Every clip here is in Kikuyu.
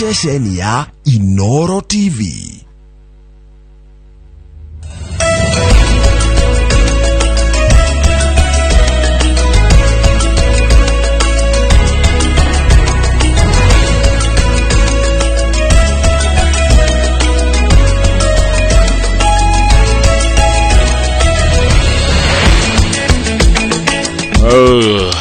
Ceceni ya Inoro TV. Oh,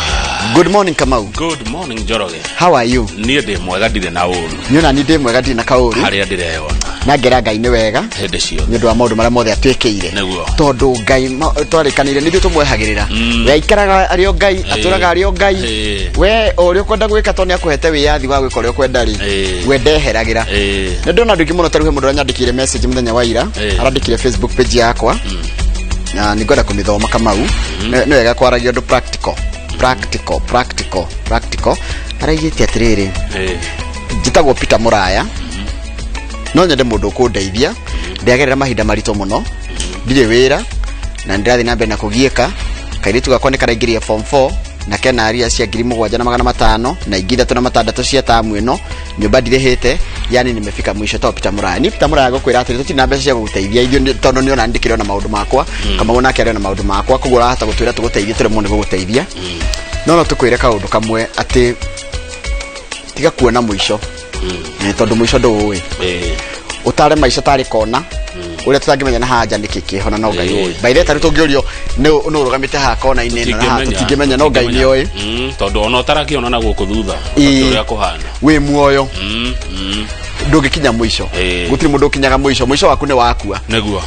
Good morning, Kamau. Good morning, Njoroge. How are you? Niĩ ndĩ mwega, ndirĩ na ũru. Niona ni ndĩ mwega, ndirĩ na kaũru. Harĩa ndĩreyona. Na ngera Ngai nĩ wega. Hĩndĩ ciothe. Nĩ ũndũ wa maũndũ marĩa mothe atwĩkĩire. Nĩguo. Tondũ Ngai twarĩkanĩire nĩ ithuĩ tũmwehagĩrĩra. We aikaraga arĩ o Ngai, atũraga arĩ o Ngai. We o ũrĩa ũkwenda gwĩka tondũ nĩ akũhete wĩyathi wa gwĩka ũrĩa ũkwenda rĩ. We ndeheragĩra. Nĩ ndona andũ aingĩ mũno, tarĩu he mũndũ ũranyandĩkĩire message mũthenya wa ira. Arandĩkire Facebook page yakwa. Na nĩ ngwenda kũmĩthoma, Kamau. Nĩ wega kwaragia ũndũ practical. Practical, practical, practical. Araigĩte atĩrĩrĩ, njĩtagwo Peter Mũraya, no nyende mũndũ ũkũndeithia. Ndĩagerera mahinda maritũ mũno, ndirĩ wĩra na nĩndĩrathiĩ na mbere na kũgiĩka. Kairĩtu gakwa nĩ karaingĩria form 4 na kena aria cia 7500 na ingĩ 36 cia tamu ĩno. Nyũmba ndirĩhĩte, yani nimefika mwisho. To Peter Mũraya, ni Peter Mũraya gũkwĩra atĩrĩ, tũtirĩ na mbeca cia gũgũteithia ithuĩ tondũ nĩ ona ndĩkĩrĩ ona maũndũ makwa. Kamau nake arĩ ona maũndũ makwa, koguo ũrahota gũtwĩra tũgũteithie, tũremwo nĩ gũgũteithia. No tũkwĩre kaũndũ kamwe, atĩ tiga kuona mũico. Tondũ mũico ndũũĩ. Ũtare maica tarĩ kona ũrĩa tũtangĩmenya na haja nĩkĩ kĩho na no Ngai ũĩ. By the way, tarĩu tũngĩũrio nĩ ũrũgamĩte haha kona-inĩ ĩno na haha, tũtingĩmenya, no Ngai nĩ oĩ. Tondũ ona ũtarakĩona na gũkũ thutha ũrĩa kũhana. Wĩ muoyo, ndũngĩkinya mũico. Gũtirĩ mũndũ ũkinyaga mũico. Mũico waku nĩ wakua. Nĩguo.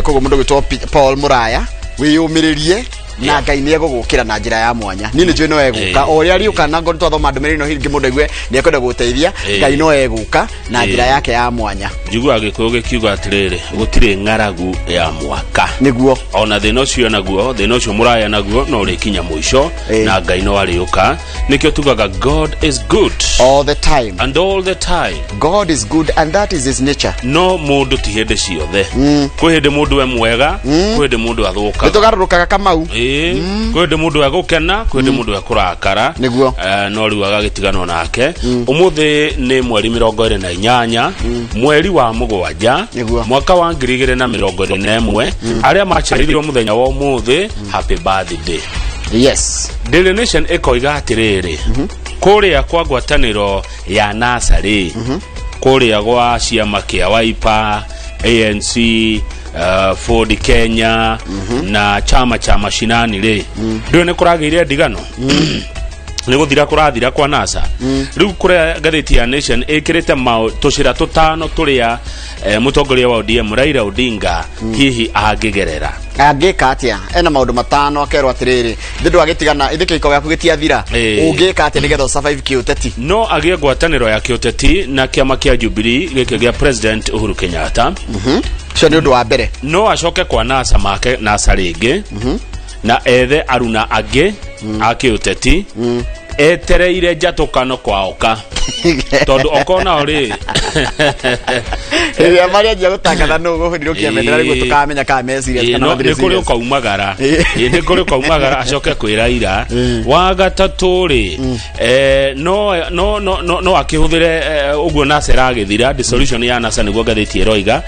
Koguo mũndũ gwĩtwo Paul Mũraya, wĩyũmĩrĩrie na Ngai nĩ egũgũkĩra na njĩra ya mwanya. Niĩ nĩ njũĩ no egũka. O ũrĩa ariũka na ngoro twathoma ndũmĩrĩri ĩno, hihi mũndũ aigue nĩ ekwenda gũgũteithia. Ngai no egũka na njĩra yake ya mwanya. Njiguaga Gĩkũyũ gĩkiuga atĩrĩrĩ, gũtirĩ ng'aragu ya mwaka. Nĩguo. Ona thĩna ũcio naguo, thĩna ũcio mũraya naguo no ũrĩkinya mũico. Na Ngai no arĩũka. Nĩkĩo tugaga God is good all the time and all the time. God is good and that is his nature. No mũndũ ti hĩndĩ ciothe. Kwĩ hĩndĩ mũndũ e mwega, kwĩ hĩndĩ mũndũ Nĩ athũkaga. tũgarũrũkaga, Kamau. Ĩĩ, kwĩ hĩndĩ mũndũ egũkena, kwĩ hĩndĩ mũndũ ekũrakara. Nĩguo. No rĩu agagĩtiganwo nake. Ũmũthĩ nĩ mweri 28 mweri wa 7 mwaka wa 2021. Arĩa maciarirwo mũthenya wa ũmũthĩ, happy birthday. Daily Nation ĩkoiga atĩrĩrĩ, kũrĩa kwa ngwatanĩro ya NASA rĩ, kũrĩa gwa ciama kĩa Wiper, ANC, Ford Kenya na chama cha mashinani rĩ, ndũĩ nĩ kũragĩire ndigano, nĩ gũthira kũrathira kwa NASA. Rĩu kũrĩa ngathĩti ya Nation ĩkĩrĩte tũcĩra tũtano tũrĩa mũtongoria wa ODM Raila Odinga hihi angĩgerera. Angĩka atĩa? Ena maũndũ matano akerwo atĩrĩrĩ, thĩ ndwagĩtigana ithĩ kĩhiko gĩaku gĩtiathira. Ũngĩka atĩa nĩgetha ũsurvive kĩũteti? No agĩe ngwatanĩro ya kĩũteti na kĩama kĩa Jubilee gĩkĩ gĩa President Uhuru Kenyatta. Ũcio nĩ ũndũ wa mbere. No acoke kwa NASA make NASA rĩngĩ na ethe aruna angĩ a kĩũteti, etereire njatũkano kwaoka, tondũ okonao rĩ Rĩrĩa marĩanjia gũtangatha nũ gũhũrirũkia bendera, nĩguo tũkamenya kana me serious kana No, matirĩ nĩ kũrĩ serious. ũkaumagara. Ĩĩ, nĩ kũrĩ ũkaumagara acoke kwĩra ira wa gatatũ rĩ, no akĩhũthĩre ũguo NASA ĩragĩthira, dissolution ya NASA nĩguo ngathĩti ĩroiga,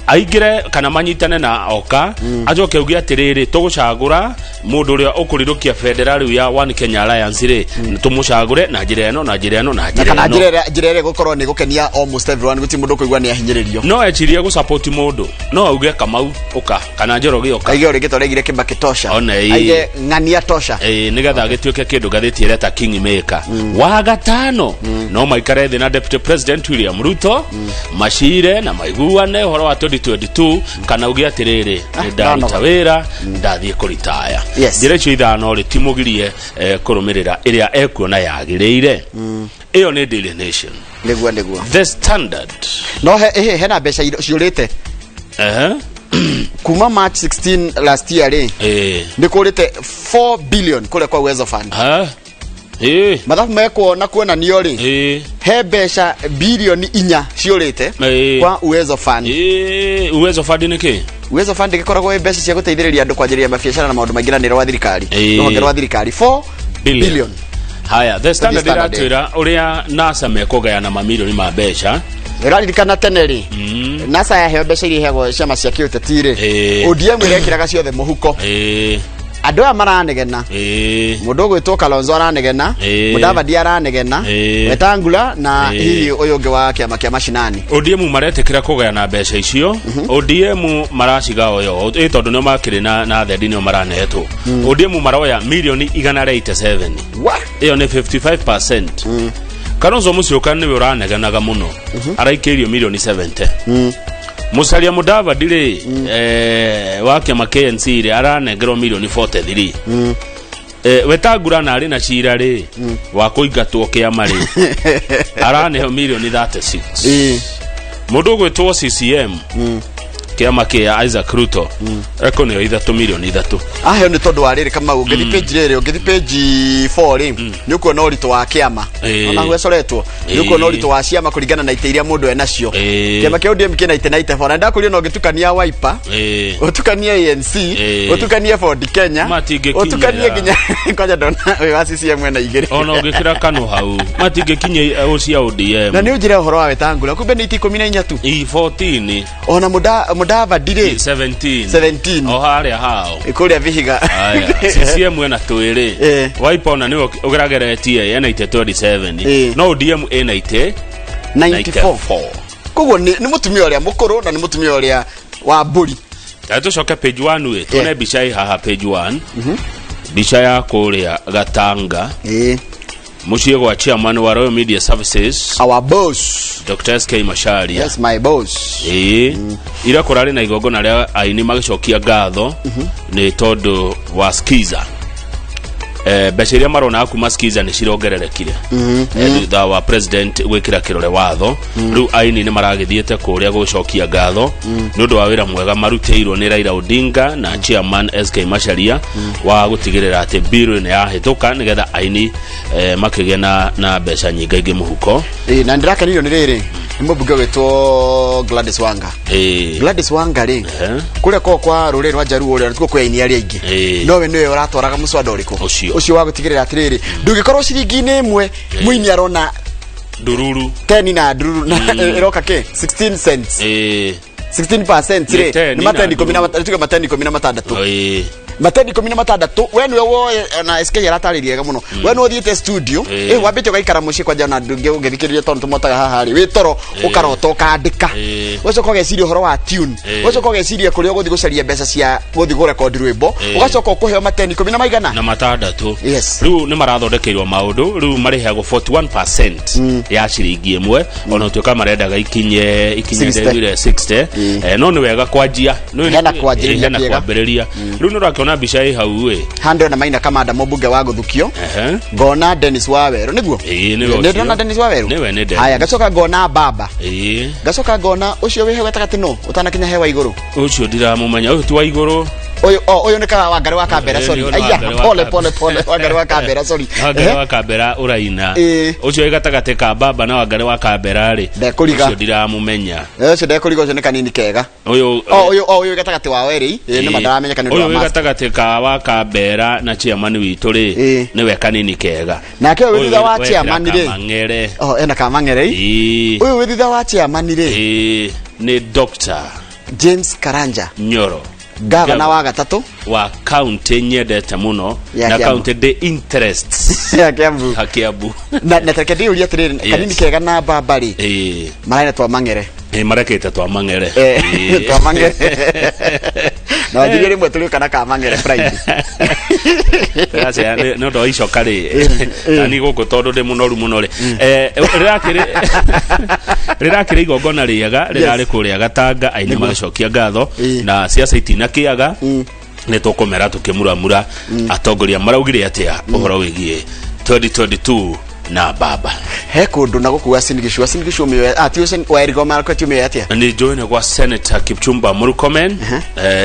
aingĩre kana manyitane na oka, acoke auge atĩrĩrĩ, tũgũcagũra mũndũ ũrĩa ũkũrirũkia bendera rĩu ya One Kenya Alliance rĩ, tũmũcagũre na njĩra ĩno na njĩra ĩno na Na njĩra kana ĩno. njĩra ĩrĩa ĩgũkorwo nĩ gũkenia almost everyone, gũtirĩ mũndũ ũkũigua nĩ ahinyĩrĩrio. No ecirie gũsupport mũndũ, no auge Kamau ũka kana Njoroge ũka. Aige ũrĩngĩ twaregire Kibaki tosha. Ona ĩĩ. Aige ng'ania tosha. Ĩĩ, nĩgetha agĩtuĩke kĩndũ ngathĩti ĩreta king maker. Wa gatano, no maikare thĩ na Deputy President William Ruto, macire na maiguane ũhoro wa 2022, kana uge atĩrĩrĩ, nĩ ndaruta ndanoga. wĩra, ndathiĩ kũritaya. Njĩra icio ithano rĩ, timũgirie kũrũmĩrĩra ĩrĩa ekuona yagĩrĩire. Ĩyo nĩ Daily Nation. Nĩguo. The Standard. No he ĩhĩ, hena mbeca ciũrĩte kuma March 16 last year rĩ, nĩ kũrĩte 4 billion kũrĩa kwa Uwezo Fund. Ha? Ĩĩ. Mathabu mekwo na kuonanio rĩ, he mbeca 4 bilioni ciũrĩte kwa Uwezo Fund. Ĩĩ, Uwezo Fund nĩ kĩ? Uwezo Fund gĩkoragwo ĩ mbeca cia gũteithĩrĩria andũ kwanjĩrĩria mabiacara na maũndũ maingĩ, na nĩ rwa thirikari, rũhonge rwa thirikari. 4 Billion. Billion. Haya, The Standard Standard. Ĩratwĩra ũrĩa NASA mekũgayana mamirioni ma mbeca. Ũraririkana tene rĩ, NASA yaheo mbeca iria iheagwo ciama cia kĩũteti rĩ, ODM ĩrekĩraga ciothe mũhuko. Andũ aya maranegena. Mũndũ ũgwĩtwo Kalonzo aranegena, Mudavadi aranegena, Wetangula na hihi ũyũ ũngĩ wa kĩama kĩa mashinani. ODM maretĩkĩra kũgayana mbeca icio. ODM maraciga oyo ĩ tondũ nĩo makĩrĩ na thendi nĩo maranetwo. ODM maroya mirioni 187. Wa? Ĩyo nĩ 55%. Kalonzo Musyoka nĩwe ũranegenaga mũno, araikĩirio mirioni 70. Musalia Mudavadi rĩ, wa kĩama KNC rĩ, aranengerwo mirioni 43. Wetangula na arĩ na cira rĩ wa kũingatwo kĩama rĩ, araneo mirioni 36. Mũndũ ũgwĩtwo CCM, kĩama kĩa Isaac Ruto, ekũneo ithatũ, mirioni ithatũ. Aheo nĩ tondũ wa rĩrĩ, Kamau, ũngĩthi page rĩrĩ, ũngĩthi page 4 rĩ, nĩ ũkuona ũritũ wa kĩama. Ona hau ĩcoretwo nĩ ũkuona ũritũ wa ciama kũringana na itĩ iria mũndũ enacio. Kĩama kĩa ODM kĩna itĩ 94, na ndakũria no ũngĩtukania Wiper, ũtukanie ANC, ũtukanie Ford Kenya, Matingĩkinyĩra. ũtukanie nginya kwanja ndona ũyũ wa CCM ena igĩrĩ. Ona ũngĩkĩra kano hau matingĩkinyia cia ODM. Na nĩ ũnjĩre ũhoro wa Wetangula, kumbe nĩ itĩ 14 tu. I 14. Ona Mudavadi rĩ? 17. 17. O harĩa hao. Kũrĩa Vihiga. Aya, CCM ena twĩrĩ. Wiper ona nĩwe ũgerageretie, ena itĩ 27. No ODM ĩna itĩ 94. 94. Koguo nĩ mũtumia ũrĩa mũkũrũ na nĩ mũtumia ũrĩa wa mbũri. Ta tũcoke page 1 ĩ, tuone mbica ĩ haha page 1, mbica ya kũrĩa Gatanga, mũciĩ gwa chairman wa Royal Media Services, Our boss. Dr. SK Macharia. Yes, my boss. Ĩĩ, ira kũrarĩ na igongona rĩa aini magĩcokia ngatho nĩ tondũ wa Skiza. Mbeca iria maronaga kuma Skiza nĩ cirongererekire thutha wa president gwĩkĩra kĩrore watho. Rĩu aini nĩ maragĩthiĩte kũrĩa gũcokia ngatho nĩ ũndũ wa wĩra mwega marutĩirwo nĩ Raila Odinga na chairman SK Macharia wa gũtigĩrĩra atĩ bill nĩ yahĩtũka nĩgetha aini makĩgĩe na mbeca nyingaingĩ mũhuko. Ĩĩ, na ndĩrakenirio nĩ rĩrĩ, nĩ mũmbunge wĩtwo Gladys Wanga. Gladys Wanga rĩ, kũrĩa kwa rũrĩrĩ rwa Jaruo ũrĩa tikuo kwĩ aini arĩa aingĩ, nowe nĩwe ũratwaraga mũswada ũrĩkũ? Ũcio. Ũcio wa gũtigĩrĩra atĩrĩrĩ, ndũngĩkorwo ciringi-inĩ ĩmwe mũini arona ndururu 10 na ndururu na ĩroka kĩ 16 cents, 16% Nĩ rĩ, 10 nĩ mateni na ikũmi na ndururu. tuge mateni 16. Mateni 16, we nĩwe woe na SK aratarĩria wega mũno. We nĩwe ũthiĩte studio, wambĩte ũgaikara mũciĩ kwanja, ona ndũngĩ ũngĩthikĩrĩria tondũ tũmotaga haha rĩ, wĩ toro ũkarota ũkandĩka, ũgacoka ũgeciria ũhoro wa tune, ũgacoka ũgeciria kũrĩa ũgũthiĩ gũcaria mbeca cia gũthiĩ kũrekondi rwĩmbo, ũgacoka ũkũheo mateni ikũmi na maigana? Na matandatũ. Yes. Rĩu nĩ marathondekeirwo maũndũ, rĩu marĩheagwo 41% ya ciringi ĩmwe, ona ũtuĩka marendaga ikinye 60. ndĩrire 60. No nĩ wega kwanjia. Hena kwanjĩrĩria Hena kĩega. kwambĩrĩria. Rĩu nĩ ũrakĩona mbica ĩ hau ĩ. Hando na Maina Kamanda, mũmbunge wa gũthukio. Ngona Dennis Waweru nĩguo. Ĩĩ, nĩwe Nĩ ũcio. ndĩrona Dennis Waweru. Nĩwe, nĩ Dennis. Haya, ngacoka ngona baba, ngacoka ngona ũcio wĩ hau gatagatĩ, no ũtanakinya hewa igũrũ. Ũcio ndiramũmenya, ũyũ ti wa igũrũ. Ũyũ, oh, ũyũ nĩ ka Wangari wa Kambera. Ĩĩ, Sorry. nĩ Aya. Wangari wa Pole. Kambera. Pole pole, Wangari wa Kambera, sorry. Wangari wa Kambera ũraina. Ũcio wĩ gatagatĩ ka baba na Wangari wa Kambera rĩ, Ndekũriga. ũcio ndiramũmenya. Ũcio ndekũriga, ũcio nĩ kanini kega. Ũyũ. Oh, ũyũ, oh, ũyũ gatagatĩ wao erĩ, ĩĩ, nĩ mandaramenyeka nĩ ũndũ Ũyũ wa wĩ mask. gatagatĩ ka wa Kambera na chairman witũ rĩ, nĩwe kanini kega. Nake ũyũ wĩ Ũyũ thutha wa wekĩra chairman rĩ? kamang'ere. Oh, ena kamang'ere. Ũyũ wĩ thutha wa chairman rĩ? Ĩĩ, nĩ Dr. James Karanja Nyoro, gavana wa gatatũ wa kaunti nyendete mũno Ya na Kiambu. kaunti ndĩ interests ya Kiambu. Ya Kiambu. Na tareke ndĩyũrie atĩrĩrĩ, kanini kega na baba rĩ, maraina twa mang'ere? Ĩĩ, marekĩte twa mang'ere. Twa mang'ere, na wanjirie rĩmwe tũrĩũka na kamang'ere Friday. Aca, nĩ ũndũ wa icoka rĩ, nani gũkũ tondũ ndĩ mũnoru mũno rĩ, rĩrakĩrĩ igongona rĩega rĩrarĩ kũrĩa Gatanga, aini magĩcokia ngatho na ciaca itinakĩaga. Nĩ tũkũmera tũkĩmuramura atongoria maraugire atĩa ũhoro wĩgiĩ 2022 na baba. He kũndũ na gũkũ Uasin Gishu, Uasin Gishu ũmĩoe, ah, ti Uasin, wa Elgeyo Marakwet ũmĩoe atĩa? Nĩ njũĩ nĩ gwa Senator Kipchumba Murkomen,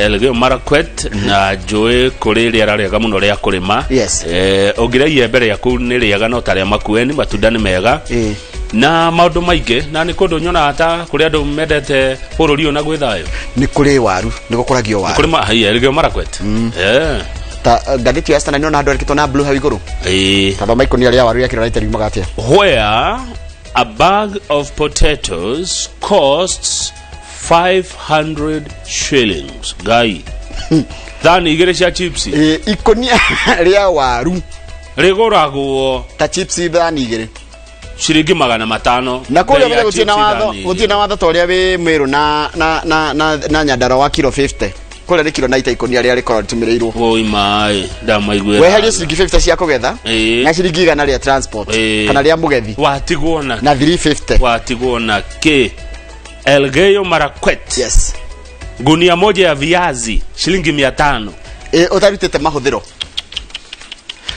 Elgeyo Marakwet, na njũĩ kũrĩ rĩera rĩega mũno rĩa kũrĩma. Ũngĩrĩa iembe rĩaku nĩ rĩega no ta rĩa Makueni, matunda nĩ mega na maũndũ maingĩ, na nĩ kũndũ nyonaga ta kũrĩ andũ mendete bũrũri ũyũ na gwĩ thayũ. Nĩ kũrĩ waru, nĩ gũkũragio waru. Kũrĩ haiya Elgeyo Marakwet. Ta ngathĩti ya Standard nĩona handũ andĩkĩtwo na blue hau igũrũ. Ĩĩ. Ta thoma ikũnia rĩa waru rĩa kiro 90 riumaga atĩa? Where a bag of potatoes costs 500 shillings. Ngai, thani igĩrĩ cia chips. Ĩ, ikũnia rĩa waru Rĩgũragwo ta chips thani igĩrĩ ciringi 500. Na kũrĩa Bei ya mbere gũtirĩ na chips watho thani gũtirĩ na watho ta ũrĩa wĩ Meru na Nyandarua wa kiro 50. Kũrĩa nĩ kiro 90 ikũnia rĩa rĩkorwo rĩtumĩrĩirwo. Woi maĩ ndamaiguĩra. Weherie ciringi 50 cia kũgetha na ciringi 100 rĩa transport kana rĩa mũgethi watigwo na na 350. Watigwo na k Elgeyo Marakwet. Yes. Gunia moja ya viazi shilingi 500. Ĩ, ũtarutĩte mahũthĩro.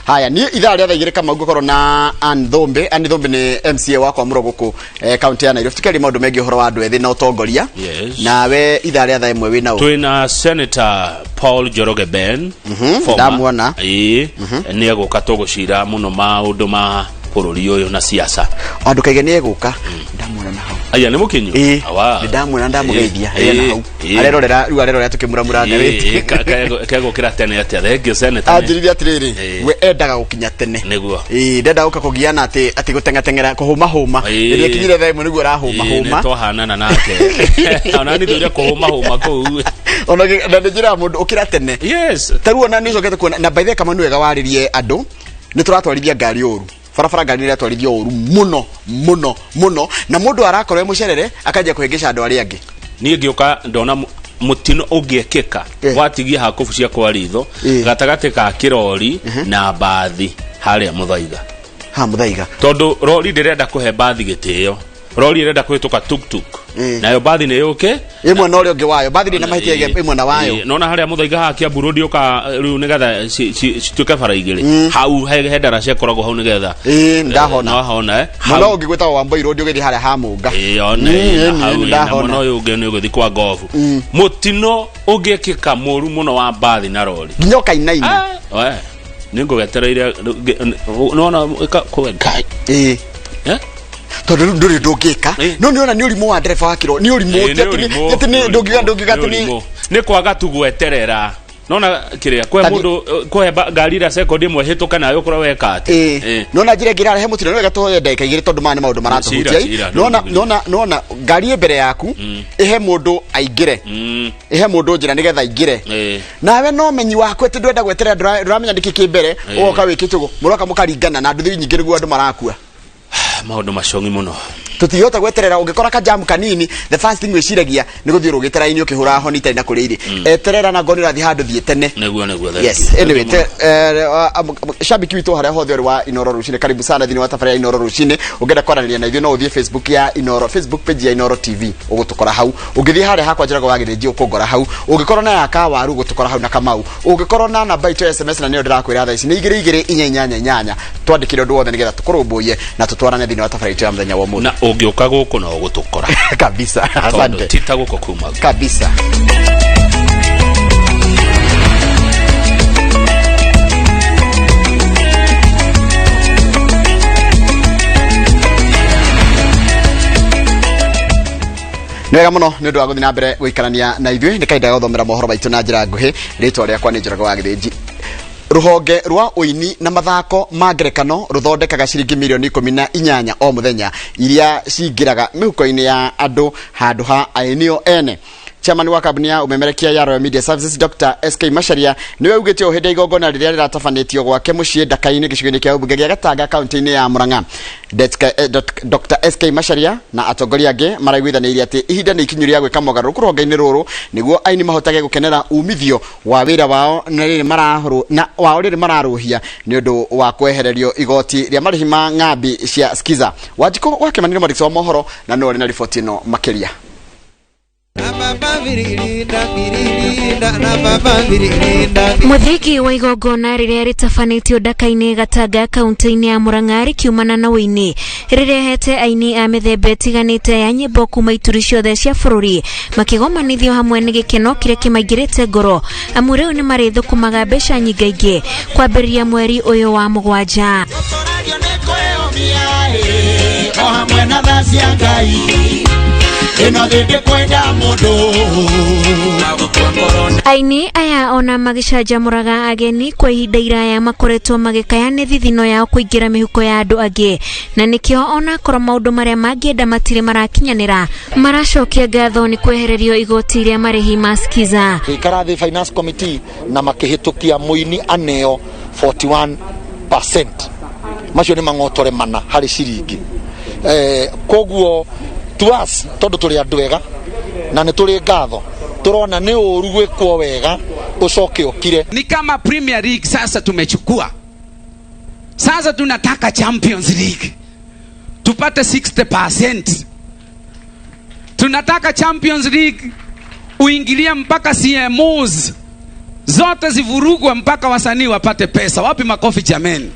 Haya, niĩ ithaa rĩa thaa igĩrĩ kama ngũkorwo na Ann Thũmbĩ. Ann Thũmbĩ nĩ MCA wakwa mũro gũkũ kaunti ya Nairobi. Tũkĩaria maũndũ megiĩ ũhoro wa andũ ethĩ na ũtongoria. Yes. Nawe ithaa rĩa thaa ĩmwe wĩ na ũ? Twina Senator Paul Njoroge Ben. Ndamuona. Ĩĩ, nĩ egũka tũgũcira mũno maũndũ ma bũrũri ũyũ na siasa. Andũ kaige nĩ egũka, ndamuona na hau. Aya nĩ mũkinyu. Ĩĩ. Awa. Nĩ ndamuona, ndamũgeithia. Ĩĩ, Arĩ na hau. Ĩĩ. Arerorera rĩu, arerorera tũkĩmuramura ngathĩti. Ĩĩ, kegũkĩra tene atĩa? Thengiũ senator. Anjĩrire atĩrĩrĩ, we endaga gũkinya tene. Nĩguo. Ĩĩ, ndenda gũka kũgiana atĩ gũteng'ateng'era kũhũmahũma. Rĩrĩa ĩkinyire thaa ĩmwe nĩguo arahũmahũma. Nĩ twahanana nake, ona nĩ thũire kũhũmahũma kũu. Ona na nĩ njĩraga mũndũ ũkĩra tene. Ta rĩu ona nĩ ũcokete kuona na by the way, kama nĩ wega warĩrie andũ, nĩ tũratwarithia ngari ũru barabara, ngari nĩ iratwarithio ũru mũno mũno mũno, na mũndũ arakorwo e mũcerere akanjia kũhĩngĩca andũ arĩa angĩ. Niĩ ngĩũka ndona mũtino ũngĩekĩka watigia hakubu cia kwa ritho gatagatĩ ka kĩrori na mbathi harĩa Mũthaiga. Ha Mũthaiga. Tondũ rori ndĩrenda kũhe mbathi gĩtĩo, rori ĩrenda kũhĩtũka tuktuk, nayo mbathi nĩ yũke ĩ mwena ũrĩa ũngĩ wayo, mbathi ndĩ na mahĩtia ĩ mwena wayo. Ĩ, nona harĩa Mũthaiga haha Kiambu Road ũka rĩu nĩgetha cituĩke bara igĩrĩ, hau he ndaraca ĩkoragwo hau nĩgetha Ĩ, ndahona. Nahona eh. Mwena ũngĩ gwĩtagwo Wamboi Road ũgĩthiĩ harĩa ha Mũnga. Ĩ, one, ĩ, na hau, nĩ ĩ, na ndahona. mwena ũyũ ũngĩ nĩ ũgũthiĩ kwa ngobu. Mũtino ũngĩkĩka mũru mũno wa mbathi na rori nginya ũkainaina. Ah, we nĩ ngũgetereire nona kwe ngai. Ĩ. Eh? Tondũ rĩu ndũrĩ ndũngĩka. No nĩ ona nĩ ũrimũ wa ndereba wa kĩro, nĩ ũrimũ. Ĩ, ti nĩ atĩ ũrimũ, ti atĩ nĩ ndũngiuga ũrimũ, ndũngiuga nĩ atĩ nĩ ũrimũ. Nĩ kwaga tu gweterera nona kĩrĩa kwe mũndũ kũhe ngari ĩrĩa sekondi ĩmwe hĩtũke nawe ũkorwo weka atĩ. Ĩ, nona njĩra ĩngĩ ĩrarehe mũtino, nĩ wega tũhoye ndagĩka igĩrĩ tondũ maya nĩ maũndũ maratũhutia. Cira, cira, Nona ndũngĩgĩra. nona ngari ĩ mbere yaku, ĩhe mũndũ aingĩre, ĩhe mũndũ njĩra nĩgetha aingĩre. Nawe no menyi waku atĩ ndwenda gweterera, ndũramenya nĩkĩ kĩ mbere, ũgoka wĩkĩte ũguo, mũroka mũkaringana na nduthi nyingĩ nĩguo andũ marakua. Maũndũ macongi mũno. Tũtingĩhota gweterera. Ũngĩkora kajamu kanini, the first thing wĩciragia nĩ gũthiĩ ũrũgĩte raini ũkĩhũra honi itarĩ na kũrĩa irĩ. Eterera, na ngoni ũrathiĩ handũ thiĩ tene. Nĩguo thank Yes you. Anyway, shabiki witũ harĩa hothe ũrĩ wa Inoro Rũcinĩ, karibu sana thĩinĩ wa tabarĩra ya Inoro Rũcinĩ. Ũngĩenda kwaranĩria na ithuĩ no ũthiĩ Facebook ya Inoro, Facebook page ya Inoro TV, ũgũtũkora hau. Ũngĩthiĩ harĩa hakwa Njoroge wa Gĩthĩnji, ũkũngora hau. Ũngĩkorwo na ya Kawaru, ũgũtũkora hau na Kamau. Ũngĩkorwo na namba itũ ya SMS, na nĩyo ndĩrakwĩra thaa ici, nĩ 22488, twandĩkĩre ũndũ wothe nĩgetha tũkũrũmbũiye na tũtwarane thĩinĩ wa tabarĩra itũ ya mũthenya wa ũmũthĩ. Na ũngĩũka gũkũ no ũgũtũkora. Kabisa. Tondũ Asante. ti ta gũkũ kuma kabisa. Nĩ wega mũno nĩ ũndũ wa gũthiĩ na mbere gũikarania na ithuĩ. Nĩ kahinda ga gũthomera mohoro maitũ na njĩra nguhĩ. Rĩtwa rĩakwa nĩ Njoroge wa Gĩthĩnji. Rũhonge rwa ũini na mathako ma ngerekano rũthondekaga ciringi mirioni 18 o mũthenya iria cingĩraga mĩhuko-inĩ ya andũ handũ ha ainio ene. Chairman wa kambuni ya umemerekia ya Royal Media Services Dr. SK Macharia niwe ugĩte ũũ hĩndĩ ya igongona rĩrĩa rĩratabanĩtio gwake mũciĩ Ndaka-inĩ gĩcigo-inĩ kĩa ũmbunge gĩa Gatanga kaunti-inĩ ya Murang'a. Dr. SK Macharia na atongoria angĩ maraiguithanĩirie atĩ ihinda nĩ ikinyu rĩa gwĩka mogarũrũku rũhonge-inĩ rũrũ nĩguo aini mahotage gũkenera umithio wa wĩra wao na rĩrĩ mararũ na wao rĩrĩ mararũhia nĩ ũndũ wa kwehererio igoti rĩa marĩhi ma ng'ambi cia Skiza. Wanjikũ wa Kĩmani nĩ mwandĩki wa mohoro na nĩwe ũrĩ na riboti ĩno makĩria. Mũthingi wa igongona rĩrĩa rĩtabanĩtio Ndaka-inĩ Gatanga kaunti-inĩ ya Murang'a rĩkiumana na ũini rĩrehete aini a mĩthemba ĩtiganĩte ya nyĩmbo kuma ituri ciothe cia bũrũri makĩgomanithio hamwe nĩ gĩkeno kĩrĩa kĩmaingĩrĩte ngoro amu rĩu nĩ marĩthũkũmaga mbeca nyingaingĩ kwambĩrĩria mweri ũyũ wa mũgwanja. O hamwe na tha cia Ngai. Aini aya ona magicanjamũraga ageni kwa ihinda iraya makoretwo magĩkaya nĩ thithino yao kũingĩra mĩhuko ya andũ angĩ, na nĩkĩo onakorwo maũndũ marĩa mangĩenda matirĩ marakinyanĩra, maracokia ngatho nĩ kwehererio igoti rĩa marĩhi ma Skiza. Gĩikara thĩ finance committee na makĩhĩtũkia mũini aneo 41%. Macio nĩ mang'otore mana harĩ ciringi. Koguo to us tondu turi andu ega na nĩ tũrĩ ngatho, tũrona nĩ ũru gwĩkwo wega ũcoke ũkire. Ni kama Premier League sasa tumechukua, sasa tunataka Champions League tupate 60%. Tunataka Champions League uingilie mpaka CMOs zote zivurugwe mpaka wasanii wapate pesa. Wapi makofi jameni?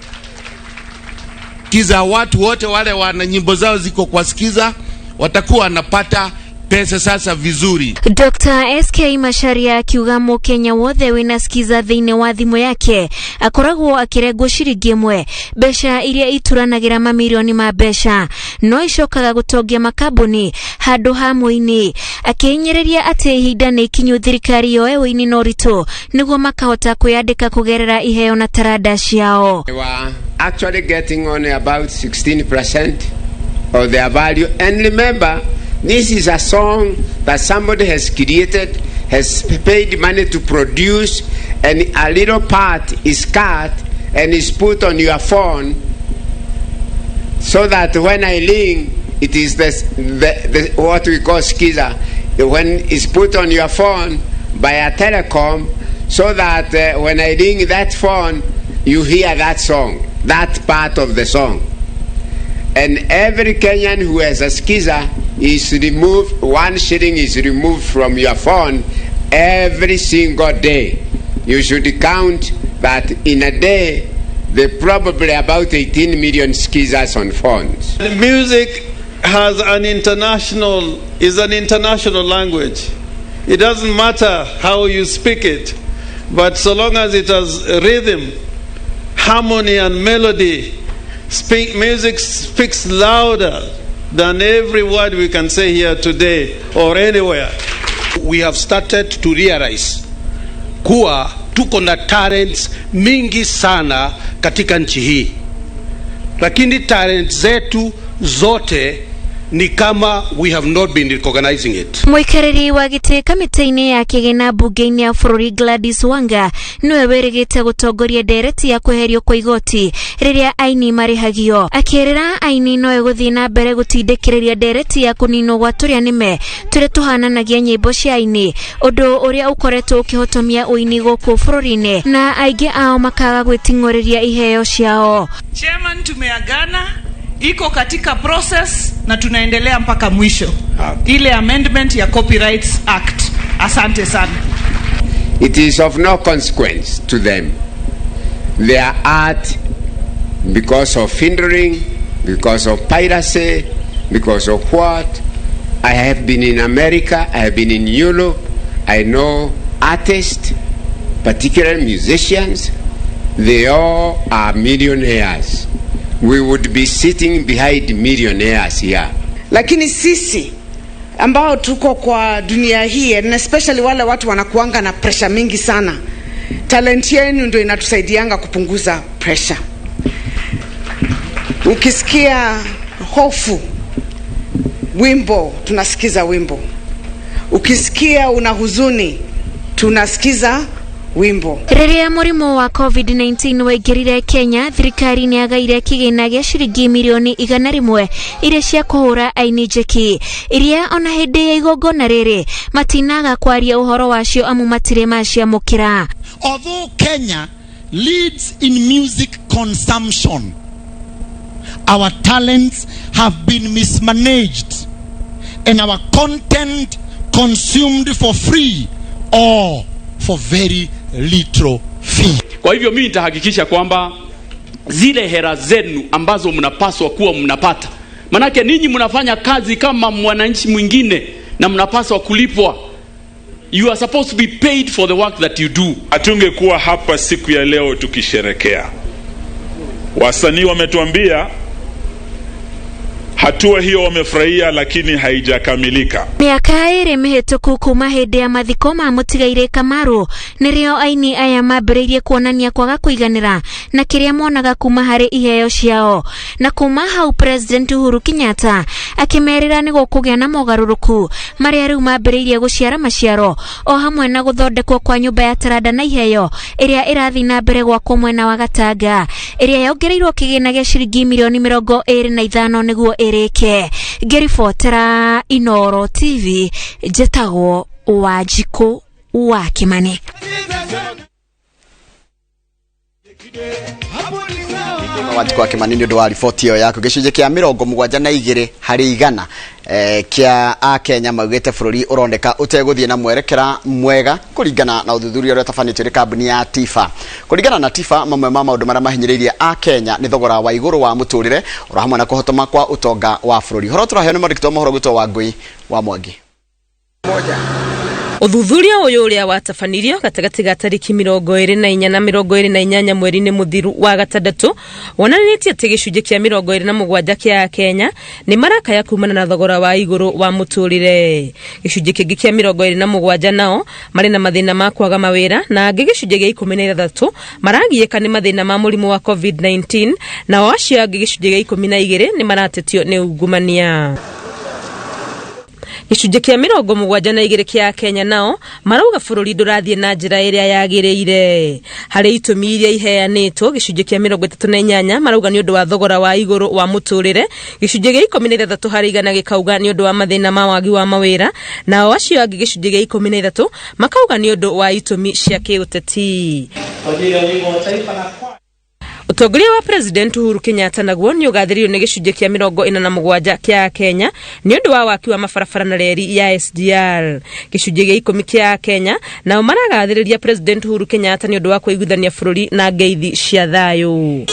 Skiza, watu wote wale wana nyimbo zao ziko kwa Skiza watakuwa wanapata pesa sasa vizuri. Dr. SK Macharia akiuga Mũkenya wothe wĩna Skiza thĩinĩ wa thimũ yake akoragwo akĩrengwo ciringi ĩmwe, mbeca iria ituranagĩra mamirioni ma mbeca no icokaga gũtongia makambuni handũ ha mũini, akĩhinyĩrĩria atĩ ihinda nĩ ikinyu thirikari yoe ũini na ũritũ nĩguo makahota kwĩyandĩka kũgerera iheo na taranda ciao. They were actually getting only about 16% of their value. And remember, this is a song that somebody has created, has paid money to produce, and a little part is cut and is put on your phone so that when I ring, it is the what we call Skiza. When it's put on your phone by a telecom, so that when I ring that phone, you hear that song, that part of the song. And every Kenyan who has a Skiza is removed, 1 shilling is removed from your phone every single day. You should count that in a day, there are probably about 18 million Skizas on phones. The music has an international, is an international language. It doesn't matter how you speak it, but so long as it has rhythm, harmony and melody, music speaks louder than every word we can say here today or anywhere. We have started to realize kuwa tuko na talents mingi sana katika nchi hii, lakini talents zetu zote ni kama we have not been recognizing it. Mũikarĩri wa gĩtĩ kamĩtĩ-inĩ ya kĩgĩna mbunge-inĩ ya bũrũri Gladys Wanga nĩwe wĩrĩgĩte gũtongoria ndereti ya kweherio kwa igoti rĩrĩa aini marĩhagio, akĩrĩra aini no ĩgũthiĩ na mbere gũtindĩkĩrĩria ndereti ya kũninwo gwa tũrĩa nĩme tũrĩa tũhananagia nyĩmbo cia aini, ũndũ ũrĩa ũkoretwo ũkĩhotomia ũini gũkũ bũrũri-inĩ na aingĩ ao makaga gwĩting'ũrĩria iheo ciao. Chairman, tumeagana, iko katika process na tunaendelea mpaka mwisho. Ile amendment ya Copyrights Act. Asante sana. It is of no consequence to them. Their art, because of hindering, because of piracy, because of what? I have been in America, I have been in Europe, I know artists, particularly musicians, they all are millionaires. We would be sitting behind millionaires here. Lakini sisi ambao tuko kwa dunia hii, and especially wale watu wanakuanga na pressure mingi sana, talent yenu ndio inatusaidianga kupunguza pressure. Ukisikia hofu, wimbo, tunasikiza wimbo. Ukisikia una huzuni, tunasikiza wimbo. Rĩrĩa mũrimũ wa COVID-19 waingĩrire Kenya, thirikari nĩ yagaire kĩgĩna gĩa ciringi mirioni 100 iria cia kũhũra aini njeki, iria ona hĩndĩ ya igongona rĩrĩ matinaga kwaria ũhoro wacio amu matirĩ maciamũkĩra. Although Kenya leads in music consumption, our talents have been mismanaged and our content consumed for free or for very little fee. Kwa hivyo mimi nitahakikisha kwamba zile hera zenu ambazo mnapaswa kuwa mnapata, manake ninyi mnafanya kazi kama mwananchi mwingine na mnapaswa kulipwa. You are supposed to be paid for the work that you do. Hatungekuwa hapa siku ya leo tukisherekea. Wasanii wametuambia Hatua hiyo wamefurahia, lakini haijakamilika. Mĩaka ĩrĩ mĩhĩtũku kuma hĩndĩ ya mathiko ma mũtigairĩ Kamaru nĩrĩo aini aya mambĩrĩirie kuonania kwaga kũiganĩra na kĩrĩa monaga kuma harĩ iheo ciao, na kuma hau President Uhuru Kenyatta akĩmerĩra nĩ gũkũgĩa na mogarũrũku marĩa rĩu mambĩrĩirie gũciara maciaro, o hamwe na gũthondekwo kwa nyũmba ya taranda na iheo ĩrĩa ĩrathiĩ na mbere gwakwo mwena wa Gatanga, ĩrĩa yongereirwo kĩgĩna gĩa ciringi mirioni 25 nĩguo ĩrĩke. Ngĩribotera Inoro TV, njĩtagwo Wanjikũ wa Kimani. Wanjikũ wa Kimani nĩ ũndũ wa riboti ĩyo yaku. Gĩcunjĩ kĩa 72 harĩ igana kĩa Akenya maugĩte bũrũri ũroneka ũtegũthiĩ na mwerekera mwega kũringana na ũthuthuria ũrĩa ũtabanĩtio nĩ kambuni ya TIFA. Kũringana na TIFA, mamwe ma maũndũ marĩa mahinyĩrĩirie Akenya nĩ thogora wa igũrũ wa mũtũrĩre oro hamwe na kũhotoma kwa ũtonga wa bũrũri. Ũhoro tũraheo nĩ mwandĩki wa mohoro gwĩtwo Wangũi wa Mwangi. Ũthuthuria ũyũ ũrĩa watabanirio gatagatĩ ga tarĩki 24 na 28 mweri-inĩ mũthiru wa gatandatũ wonanĩtie atĩ gĩcunjĩ kĩa 27 kĩa Akenya nĩ marakaya kumana na thogora wa igũrũ wa mũtũrĩre. Gĩcunjĩ kĩngĩ kĩa 27 nao marĩ na mathĩna ma kwaga mawĩra, na angĩ gĩcunjĩ gĩa 16 maragiĩka nĩ mathĩna ma mũrimũ wa COVID-19, nao acio angĩ gĩcunjĩ gĩa 12 nĩ maratetio nĩ ungumania. Gĩcunjĩ kĩa 72 kĩa Akenya nao marauga bũrũri ndũrathiĩ na njĩra ĩrĩa yagĩrĩire. Harĩ itũmi iria iheanĩtwo, gĩcunjĩ kĩa 38 marauga nĩ ũndũ wa thogora wa igũrũ wa mũtũrĩre, gĩcunjĩ gĩa 13 harĩ igana gĩkauga nĩ ũndũ wa mathĩna ma wagi wa mawĩra, nao acio angĩ gĩcunjĩ gĩa 13 makauga nĩ ũndũ wa itũmi cia kĩũteti. Ũtongoria wa President Uhuru Kenyatta naguo nĩ ũgathĩrĩirio nĩ gĩcunjĩ kĩa 47 kĩa Kenya nĩ ũndũ wa waki wa mabarabara na reri ya SGR. Gĩcunjĩ gĩa 10 kĩa Kenya nao maragathĩrĩria President Uhuru Kenyatta nĩ ũndũ wa kũiguithania bũrũri na ngeithi cia thayũ.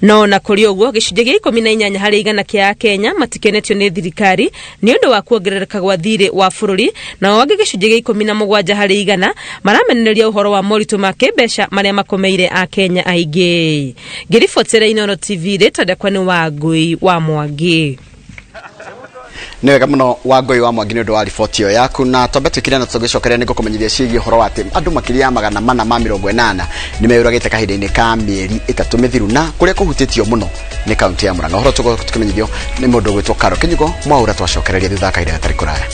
No na kũrĩ ũguo, gĩcunjĩ gĩa 18 harĩ igana kĩa Akenya matikenetio nĩ thirikari nĩ ũndũ wa kuongerereka gwa thirĩ wa bũrũri, nao angĩ gĩcunjĩ gĩa 17 harĩ igana maramenereria ũhoro wa moritũ ma kĩmbeca marĩa makomeire Akenya aingĩ. Ngĩribotera Inoro TV, rĩtwa rĩakwa nĩ Wangũi wa Mwangi. Nĩ wega mũno Wangũi wa Mwangi nĩ ũndũ wa riboti ĩyo yaku, na twambe twĩkire na tũgĩcokeria nĩ ngũkũmenyithia ciĩgiĩ ũhoro wa atĩ andũ makĩria ya 480 nĩ meyũragĩte kahinda-inĩ ka mĩeri 3 mĩthiru, na kũrĩa kũhutĩtio mũno nĩ kaunti ya Murang'a. Ũhoro tũgũkorwo tũkĩmenyithio nĩ mũndũ ũgwĩtwo Karo Kinyugo Mwaura, twacokereria thutha wa kahinda gatarĩ kũraya.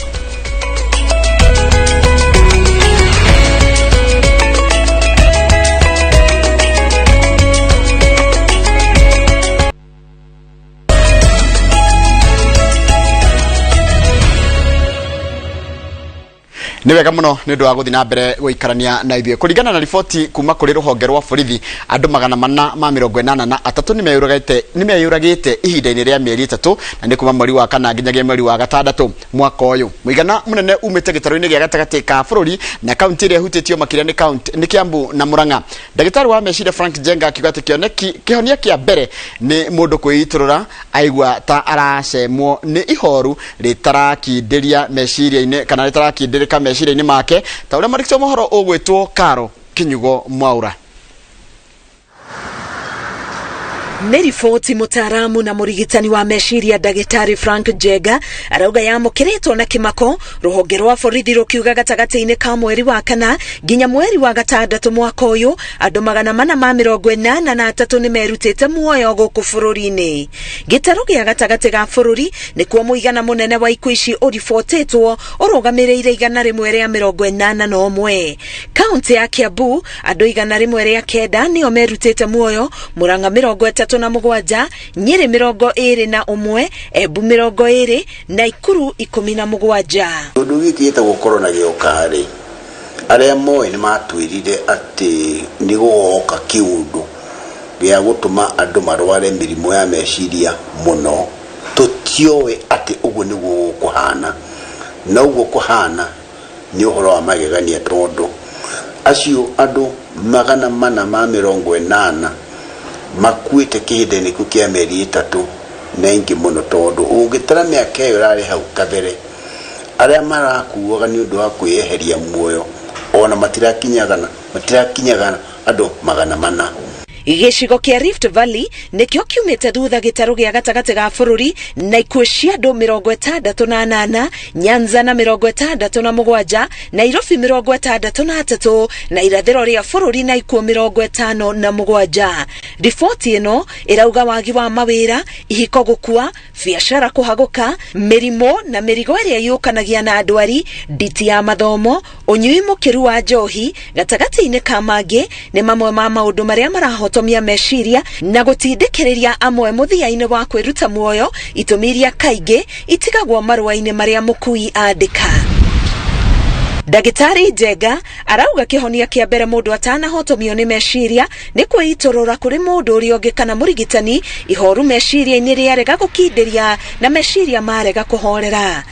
Nĩ wega mũno nĩ ũndũ wa gũthiĩ na mbere gũikarania na ithuĩ. Kũringana na riboti kuma kũrĩ rũhonge rwa borithi, andũ 483 nĩ meyũragĩte ihinda-inĩ rĩa mĩeri 3, na nĩ kuma mweri wa kana nginyagia mweri wa gatandatũ mwaka ũyũ. Mũigana mũnene umĩte gĩtarũ-inĩ gĩa gatagatĩ ka bũrũri, na kaunti ĩrĩa ĩhutĩtio makĩria nĩ kaunti nĩ Kiambu na Murang'a. Ndagĩtarĩ wa meciria Frank Njenga akiuga atĩ kĩhonia kĩa mbere nĩ mũndũ kwĩitũrũra aigua ta aracemwo nĩ ihoru rĩtarakindĩria meciria-inĩ kana rĩtarakindĩrĩka meciria-inĩ make, ta ũrĩa mwandĩki wa mohoro ũgwĩtwo Karo Kinyugo Mwaura. Nĩ riboti mũtaaramu na mũrigitani wa meciria ndagĩtarĩ Frank Njenga arauga yamũkĩrĩtwo na kĩmako, rũhonge rwa borithi rũkiuga gatagatĩ-inĩ ka mweri wa kana nginya mweri wa gatandatũ mwaka ũyũ andũ 483 nĩ merutĩte muoyo gũkũ bũrũri-inĩ. Gĩtarũ gĩa gatagatĩ ga bũrũri nĩkuo mũigana mũnene wa ikuũ ici ũribotĩtwo ũrũgamĩrĩire 181. Kaunti ya Kiambu andũ 109 nĩo merutĩte muoyo, Murang'a 37, Nyĩrĩ 21, Embu 20, Naikuru 17. Ũndũ gĩkĩ gĩtagwo corona gĩoka rĩ, arĩa moĩ nĩ matwĩrire atĩ nĩ gũgoka kĩũndũ gĩa gũtũma andũ marware mĩrimũ ya meciria mũno. Tũtioĩ atĩ ũguo nĩguo gũkũhana, na ũguo kũhana nĩ ũhoro wa magegania, tondũ acio andũ 480 makuĩte kĩhinda-inĩ kĩu kĩa mĩeri 3 na ingĩ mũno, tondũ ũngĩtara mĩaka ĩyo ĩrarĩ hau kabere, arĩa marakuaga nĩ ũndũ wa kwĩyeheria muoyo ona matirakinyaga andũ 400. Gĩcigo kĩa Rift Valley nĩkĩo kiumĩte thutha gĩtarũ gĩa gatagatĩ ga bũrũri na ikuũ cia andũ 68, Nyanza na 67, Nairobi 63 na irathĩro rĩa bũrũri na ikuũ 57. Riboti ĩno ĩrauga wagi wa mawĩra, ihiko gũkua, biacara kũhagũka, mĩrimũ na mĩrigo ĩrĩa yũkanagia na ndwari, nditi ya mathomo, ũnyui mũkĩru wa njohi gatagatĩ-inĩ ka mangĩ nĩ mamwe ma maũndũ marĩa marahotomia meciria na gũtindĩkĩrĩria amwe mũthia-inĩ wa kwĩruta muoyo, itũmi iria kaingĩ itigagwo marũa-inĩ marĩa mũkui andĩka. Ndagĩtarĩ Njenga arauga kĩhonia kĩa mbere mũndũ atanahotomio nĩ meciria nĩ kwĩitũrũra kũrĩ mũndũ ũrĩa ũngĩ kana mũrigitani, ihoru meciria-inĩ rĩarega gũkindĩria na meciria marega kũhorera.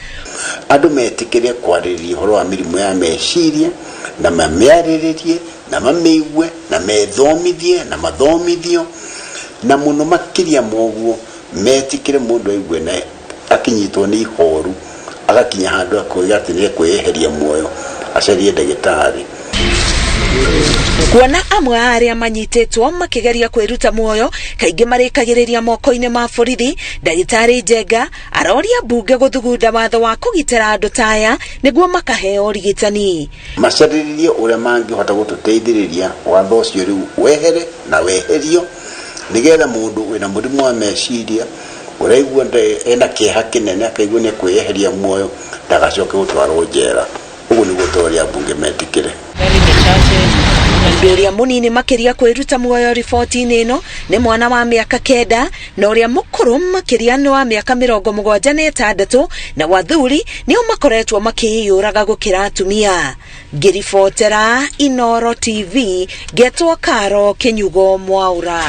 Andũ metĩkĩre kwarĩrĩria ũhoro wa mĩrimũ ya meciria na mamĩarĩrĩrie na mamĩigue na methomithie na mathomithio, na mũno makĩria ma ũguo metĩkĩre mũndũ aigue na akinyitwo nĩ ihoru agakinya handũ akoiga atĩ nĩ ekweyeheria muoyo acarie ndagĩtarĩ. Kuona amwe a arĩa manyitĩtwo makĩgeria kwĩruta muoyo kaingĩ marĩkagĩrĩria moko-inĩ ma borithi, ndagĩtarĩ Njenga aroria mbunge gũthugunda watho wa kũgitĩra andũ ta aya nĩguo makaheo ũrigitani. Macarĩrĩrie ũrĩa mangĩhota gũtũteithĩrĩria watho ũcio rĩu wehere na weherio nĩgetha mũndũ wĩna mũrimũ wa meciria ũraigua ena kĩeha kĩnene akaigua nĩ ekweyeheria muoyo ndagacoke gũtwarwo njera. Ũguo nĩguo tũroria mbunge metĩkĩre. Mũndũ ũrĩa mũnini makĩria kwĩruta muoyo riboti-inĩ ĩno nĩ mwana wa mĩaka 9 na ũrĩa mũkũrũ makĩria nĩ wa mĩaka 76, na wathuri nĩo makoretwo makĩiyũraga gũkĩra atumia. Ngĩribotera Inooro TV, ngetwo Karo Kĩnyugo Mwaũra.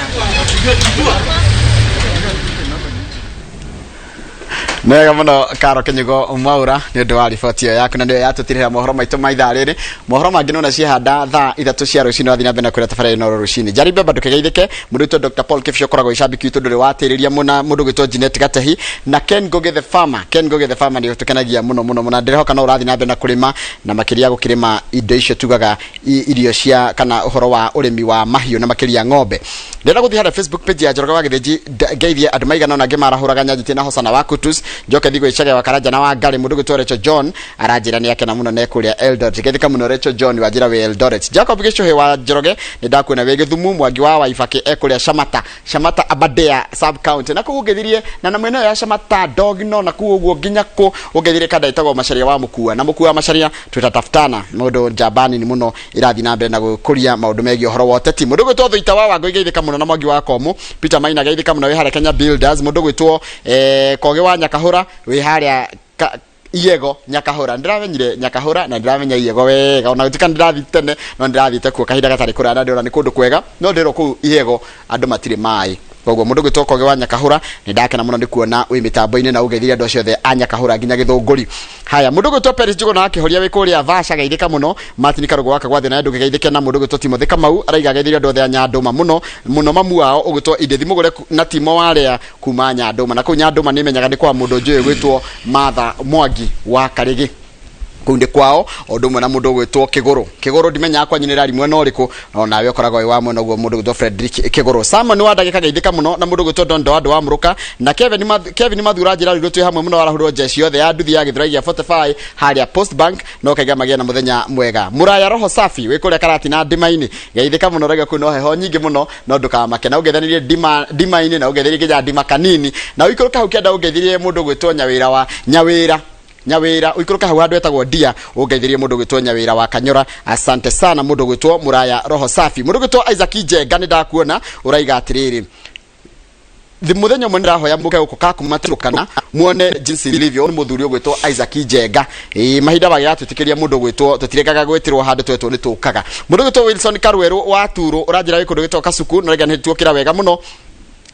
Nĩ wega mũno Karo Kĩnyugo Mwaũra nĩ ũndũ wa riboti ĩyo yaku, na nĩyo yatũtirĩra mohoro maitũ ma ithaa rĩrĩ. Mohoro mangĩ nona ciehanda thaa 3 cia rũcinĩ wathiĩ na mbere na kwĩra tabarĩra ĩno rũcinĩ. Njari Mbemba ndũkĩgeithĩke, mũndũ wĩtwo Dr. Paul Kĩbico ũkoragwo icambĩki witũ ndũrĩ watĩrĩria mũna, mũndũ ũgwĩtwo Jeanette Gatehi na Ken Ngũgĩ the Farmer. Ken Ngũgĩ the Farmer nĩ ũtũkenagia mũno mũno mũno, ndĩrehoka no ũrathiĩ na mbere na kũrĩma na makĩria gũkĩrĩma indo icio tugaga irio cia kana ũhoro wa ũrĩmi wa mahiũ na makĩria ng'ombe. Ndĩrenda gũthiĩ harĩa Facebook page ya Njoroge wa Gĩthĩnji ngeithie andũ maigana ũna angĩ marahũraga nyanjĩtie na Hosana wa Kutus, njoke thiĩ gwĩ Chege wa Karanja na wa Ngarĩ. Mũndũ ũgwĩtwo Rachel John aranjĩra nĩ akena mũno na ekũrĩa Eldoret. Geithĩka mũno Rachel John wanjĩra wĩ Eldoret. Jacob Gĩcũhĩ wa Njoroge nĩ ndakuona wĩ Gĩthumu. Mwangi wa Waibakĩ ekũrĩa Shamata, Shamata Aberdare sub county, na kũu ũngĩthirie na mwena ĩyo ya Shamata Dogno na kũu ũguo nginya kũ ũngĩthirie kanda ĩtagwo Macharia wa Mũkua na Mũkua wa Macharia twĩtatafutana mũndũ njamba nini mũno ĩrathiĩ na mbere na gũkũria maũndũ megiĩ ũhoro wa ũteti. Mũndũ ũgwĩtwo Thuita wa Wangũi geithĩka mũno na Mwangi wa Komũ, Peter Maina geithĩka mũno wĩ harĩa Kenya Builders. Mũndũ ũgwĩtwo Kogi wa Nyakahũra wĩ harĩa Iego Nyakahũra. Ndĩramenyire Nyakahũra na ndĩramenya Iego wega, ona gũtuĩka ndĩrathiĩ tene no ndĩrathiĩte kuo kahinda gatarĩ kũraya na ndĩrona nĩ kũndũ kwega, no ndĩrwo kũu Iego andũ matirĩ maĩ. Koguo mũndũ ũgwĩtwo Kogi wa Nyakahũra nĩ ndakena mũno nĩ kuona wĩ mĩtambo-inĩ na ũgeithirie andũ acio othe a Nyakahũra nginya Gĩthũngũri. Haya, mũndũ ũgwĩtwo Peris Njũgũna wa Kĩhoria wĩ kũrĩa Vasha geithĩka mũno. Martin Karũgũ wa Kagwathĩ nawe ndũkĩgeithĩke. Na mũndũ ũgwĩtwo Timothy Kamau araiga geithirie andũ othe a Nyandũma mũno mũno, mamu wao ũgwĩtwo Edith Mũgũre na Timo Warĩa kuma Nyandũma. Na kũu Nyandũma nĩ menyaga nĩ kwa mũndũ njũĩ ũgwĩtwo Martha Mwangi wa Karĩgĩ, kũu nĩ kwao, o ũndũ ũmwe na mũndũ ũgwĩtwo Kĩgũrũ. Kĩgũrũ ndimenyaga kwanyu nĩ rari mwena ũrĩkũ, no nawe ũkoragwo wĩ wa mwena ũguo mũndũ ũgwĩtwo Frederick Kĩgũrũ. Simon wa ndagĩka geithĩka mũno na mũndũ ũgwĩtwo Don Doado wa Mũrũka na Kevin Mathura njĩra rĩu twĩ hamwe mũno, warahũrwo jeshi yothe ya nduthi ya Gĩthũrai gĩa 45 harĩa Post Bank, no kaiga magĩe na mũthenya mwega. Mũraya Roho Safi wĩ kũrĩa Karatina ndima-inĩ geithĩka mũno, rega kũu no heho nyingĩ mũno no ndũkamake, na ũngethanĩrie ndima-inĩ na ũngethanĩrie nginya ndima kanini, na ũikũrũke hau kĩanda ũngeithirie mũndũ ũgwĩtwo Nyawĩra wa Nyawĩra Nyawĩra, ũikũrũke hau handũ etagwo Ndia ũngeithirie mũndũ ũgwĩtwo Nyawĩra wa Kanyora. Asante sana mũndũ ũgwĩtwo Mũraya Roho Safi. Mũndũ ũgwĩtwo Isaac Njenga nĩ ndakuona ũraiga atĩrĩrĩ, mũthenya ũmwe ndĩrahoya mũke gũkũ Kakuma Turkana muone jinsi ilivyo. Nĩ mũthuri ũgwĩtwo Isaac Njenga. Ĩĩ, mahinda magĩgatwĩtĩkĩria mũndũ ũgwĩtwo tũtirengaga gwĩtĩrwo handũ twetwo nĩ tũkaga. Mũndũ ũgwĩtwo Wilson Karwerũ wa Turo ũranjĩra wĩ kũndũ gwĩtwo Kasuku, na ũraiga nĩ tuokĩra wega mũno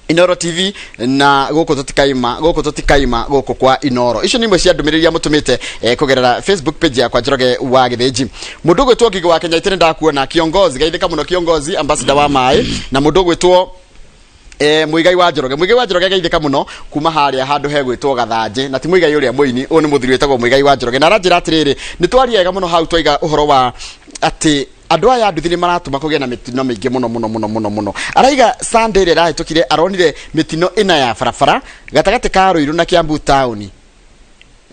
Inooro TV na gũkũ tũtikaima, gũkũ tũtikaima, gũkũ kwa Inooro. Icio nĩ imwe cia ndũmĩrĩri iria mũtũmĩte kũgerera Facebook page yakwa Njoroge wa Gĩthĩnji. Mũndũ ũgwĩtwo Ngigĩ wa Kenya nĩ ndakuona kiongozi, geithĩka mũno kiongozi, ambassador wa maĩ, na mũndũ ũgwĩtwo Muigai wa Njoroge. Muigai wa Njoroge geithĩka mũno kuma harĩa handũ hegwĩtwo Gathanjĩ, na ti Muigai ũrĩa mũini, ũyũ nĩ mũthuri wĩtagwo Muigai wa Njoroge, na aranjĩra atĩrĩrĩ, nĩ twaria wega mũno hau twaiga ũhoro wa atĩ Andũ aya a nduthi nĩ maratũma kũgĩe na mĩtino mĩingĩ mũno mũno mũno mũno mũno. Araiga Sunday ĩrĩa ĩrahĩtũkire aronire mĩtino ĩna ya barabara gatagatĩ ka Ruiru na Kiambu taũni.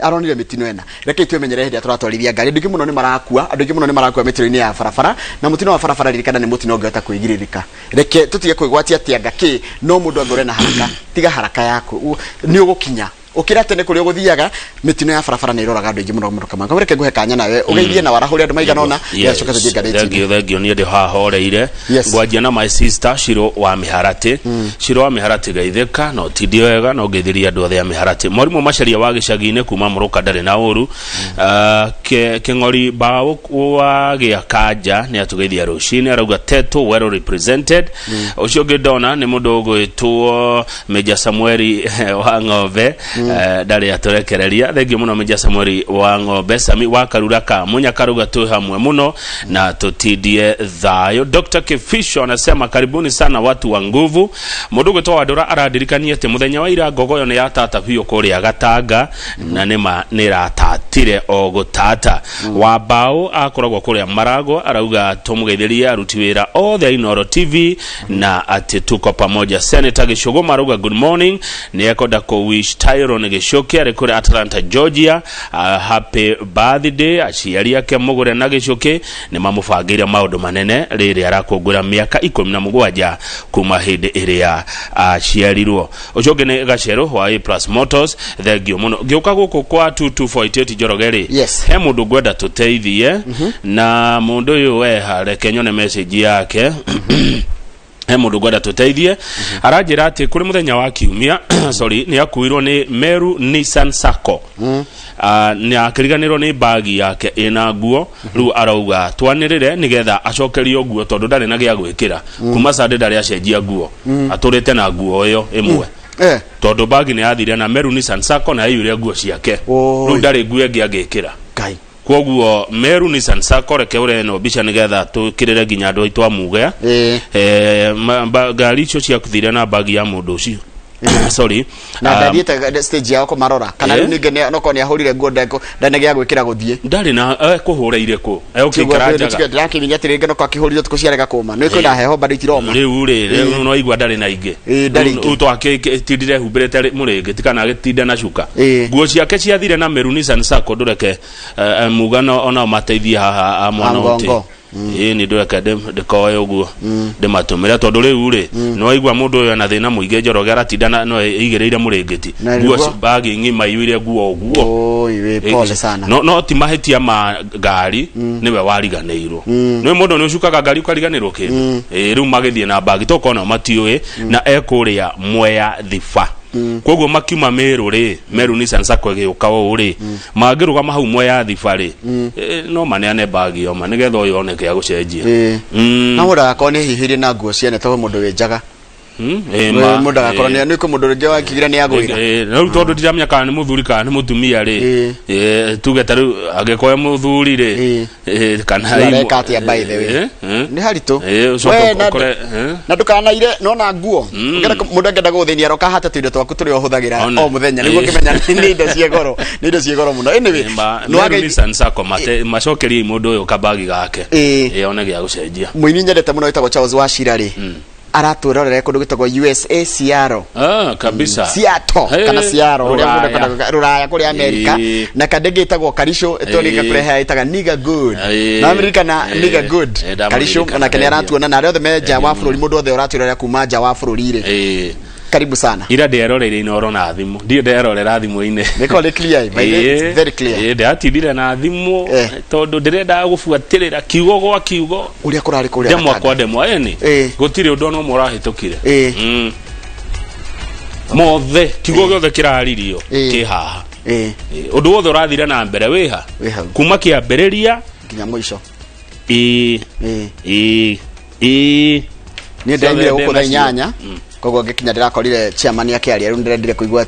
Aronire mĩtino ĩna. Rekei twĩmenyerere hĩndĩ ĩrĩa tũratwarithia ngari. Andũ aingĩ mũno nĩ marakua, andũ aingĩ mũno nĩ marakua mĩtino-inĩ ya barabara, na mũtino wa barabara ririkana nĩ mũtino ũngĩhota kwĩgirĩrĩka. Reke tũtige kwĩgwatia atĩ anga kĩ, no mũndũ angĩũre na haraka, tiga haraka yaku, nĩ ũgũkinya. Ũkĩra tene kũrĩa ũgũthiaga, mĩtino ya barabara nĩ ĩroraga andũ aingĩ mũno mũno Kamau. Koguo reke ngũhe kanya nawe ũgeithie na warahũre andũ maigana ũna, Yes. nĩgetha tũcoke tũthiĩ ngathĩti-inĩ. Thengiũ, thengiũ, niĩ ndĩ haha horeire. Yes. Ngwanjia na my sister Shiro wa Mĩharatĩ. Shiro wa Mĩharatĩ geithĩka, no tindie wega, no ngeithĩrie andũ othe a Mĩharatĩ. Mwarimũ Macharia wa gĩcagi-inĩ kuma Mũrũka ndarĩ na ũru. Kĩng'ori Mbaũ wa Gĩakanja nĩ atũgeithia rũcinĩ, arauga Teto well represented. Ũcio ũngĩ ndona nĩ mũndũ ũgwĩtwo Major Samueli wa Ng'ombe, ndarĩ atũrekereria. Thengiũ mũno Major Samueli wa Ng'ombe. Sami wa Karura ka Mũnyakaruga, twĩ hamwe mũno na tũtindie thayũ. Dr. Kifisho anasema karibuni sana watu wa nguvu. Mũndũ ũgwĩtwo Wandũra arandirikania atĩ mũthenya wa ira ngogoyo nĩ yatata biũ kũrĩa Gatanga, na nĩma nĩratatire o gũtata. Wa Mbaũ akoragwo kũrĩa Maragwa, arauga tũmũgeithĩrie aruti wĩra othe a Inooro TV na atĩ tuko pamoja. Senator Gĩcũgũma arauga good morning, nĩ ekwenda kũ wish Tyron Gĩcũkĩ arĩ kũrĩa Atlanta Georgia, happy birthday. Aciari ake Mũgũre na Gĩcũkĩ nĩ mamũbangĩire maũndũ manene rĩrĩa arakũngũĩra mĩaka 17 kuma hĩndĩ ĩrĩa aciarirwo. Ũcio ũngĩ nĩ Gacerũ wa A Plus Motors, thengio mũno. Ngĩũka gũkũ kwa 22488 Njoroge rĩ, Yes. he mũndũ ngwenda tũteithie, na mũndũ ũyũ weha, reke nyone message yake. He mũndũ ngwenda tũteithie, aranjĩra atĩ kũrĩ mũthenya wa kiumia, sorry, nĩ akuirwo nĩ Meru Nissan Sacco. Nĩ akĩriganĩrwo nĩ bagi yake ĩna nguo. Rĩu arauga twanĩrĩre nĩgetha acokerio nguo tondũ ndarĩ na gĩa gwĩkĩra. Kuma Sunday ndarĩ acenjia nguo, atũrĩte na nguo ĩyo ĩmwe. Tondũ bagi nĩ yathire na Meru Nissan Sacco na yaiyũire nguo ciake. Rĩu ndarĩ nguo ĩngĩ angĩkĩra. Ngai. Koguo Meru Nissan Sacco, reke ũre ĩno mbica nĩgetha tũkĩrĩre nginya andũ aitũ a Muge. Ngari icio ciakuthire na bagi ya mũndũ ũcio, sorry. Na ndathiĩte stage yao kũmarora kana rĩu ningĩ nokorwo nĩ ahũrire nguo ndarĩ gĩa gwĩkĩra gũthiĩ. Ndarĩ na ekũhũra irĩkũ egũkĩikara njaga. Ndĩrakĩmenya atĩ rĩngĩ nokorwo akĩhũrire ũtukũ ciarega kũma, nĩ kwĩna heho bado itiroma. Rĩu rĩ, rĩu no igua ndarĩ na ingĩ. Ndarĩ ingĩ. Rĩu twakĩtindire humbĩrĩte mũrĩngĩ tikana agĩtinda na cuka. Nguo ciake ciathire na Meru Nissan Sacco. Ndũreke mugano onao mateithie haha a mwana A ũtĩ. Ngongo. Ĩĩ nĩ ndũreke ndĩkoe ũguo ndĩmatũmĩre tondũ rĩu rĩ nĩ waigua mũndũ ũyũ ena thĩna mũingĩ Njoroge, aratinda na no ĩigĩrĩire mũrĩngĩti. Na nguo nĩguo. Bagi ng'ima iyũire nguo ũguo. Oi, wĩ pole sana. No ti mahĩtia ma ngari, nĩwe wariganĩirwo. Nĩ mũndũ nĩ ũcukaga ngari ũkariganĩrwo kĩndũ. Ĩĩ, rĩu magĩthiĩ na bagi tokorwo nao matiũĩ na ekũrĩa Mwea Thiba. Koguo makiuma Meru rĩ, Meru Nissan Sacco ĩgĩũka ũũ rĩ, mangĩrũgama hau Mwea Thiba rĩ, no maneane bagi yoma nĩgetha ũyũ one kĩa gũcenjia. Na mũndũ agakorwo nĩ hihirie na nguo ciene tondũ mũndũ wĩ njaga. Ĩĩ, ma, Mũndũ agakorwo nĩ kwĩ mũndũ rĩngĩ wakigira nĩ agwĩra. Rĩu tondũ ndiramenya kana nĩ mũthuri kana nĩ mũtumia rĩ, tuge ta rĩu angĩkorwo e mũthuri rĩ, kana Rĩu areka atĩa by the way? Nĩ haritũ. Ũcoke We, na- ũkore, na ndũkanaire nona nguo. Mũndũ angĩenda gũgũthĩnia aroka hate tũindo twaku tũrĩa ũhũthagĩra One. o mũthenya nĩguo ũkĩmenya nĩ indo cia goro, nĩ indo cia goro mũno. Anyway, nĩ Meru Nissan Sacco macokerie mũndũ ũyũ kabagi gake. One gĩa gũcenjia. Mũini nyendete mũno wĩtagwo Charles Wachira rĩ, aratwĩrorere kũndũ gwĩtagwo USA, Seattle. Ah, kabisa. Seattle kana Seattle ũrĩa mũndũ Rũraya. ekwenda rũraya kũrĩa Amerika. Na kandege ĩtagwo Karisho ĩtũrĩka kũrehe ĩtaga Nigga Good. Na Amerika na Nigga Good. Ndamũririkana. Karisho onake nĩ aratuona na arĩa othe me nja wa bũrũri, mũndũ othe ũratwĩrorera kuma nja wa bũrũri rĩ, karibu sana. Ira nderoreire Inooro na thimũ, ndirĩ nderorera thimũ-inĩ. Nĩkorwo nĩ clear, by the way, it's very clear. Ndĩratindire na thimũ tondũ ndĩrendaga gũbuatĩrĩra kiugo gwa kiugo ũrĩa kũrarĩ kũrĩa ndemwa Gatanga. kwa ndemwa ĩni gũtirĩ ũndũ ona ũmwe ũrahĩtũkire. Mothe kiugo gĩothe kĩraririo kĩ haha. Ũndũ wothe ũrathire na mbere wĩha Wĩ hau. Kuma kĩambĩrĩria nginya mũico. Ĩĩ ĩĩ. Niĩ ndĩraimire Ciothe gũkũ thaa ndĩnacio. 8, koguo ngĩkinya ndĩrakorire chairman akĩaria. Rĩu ndĩrendire kũigua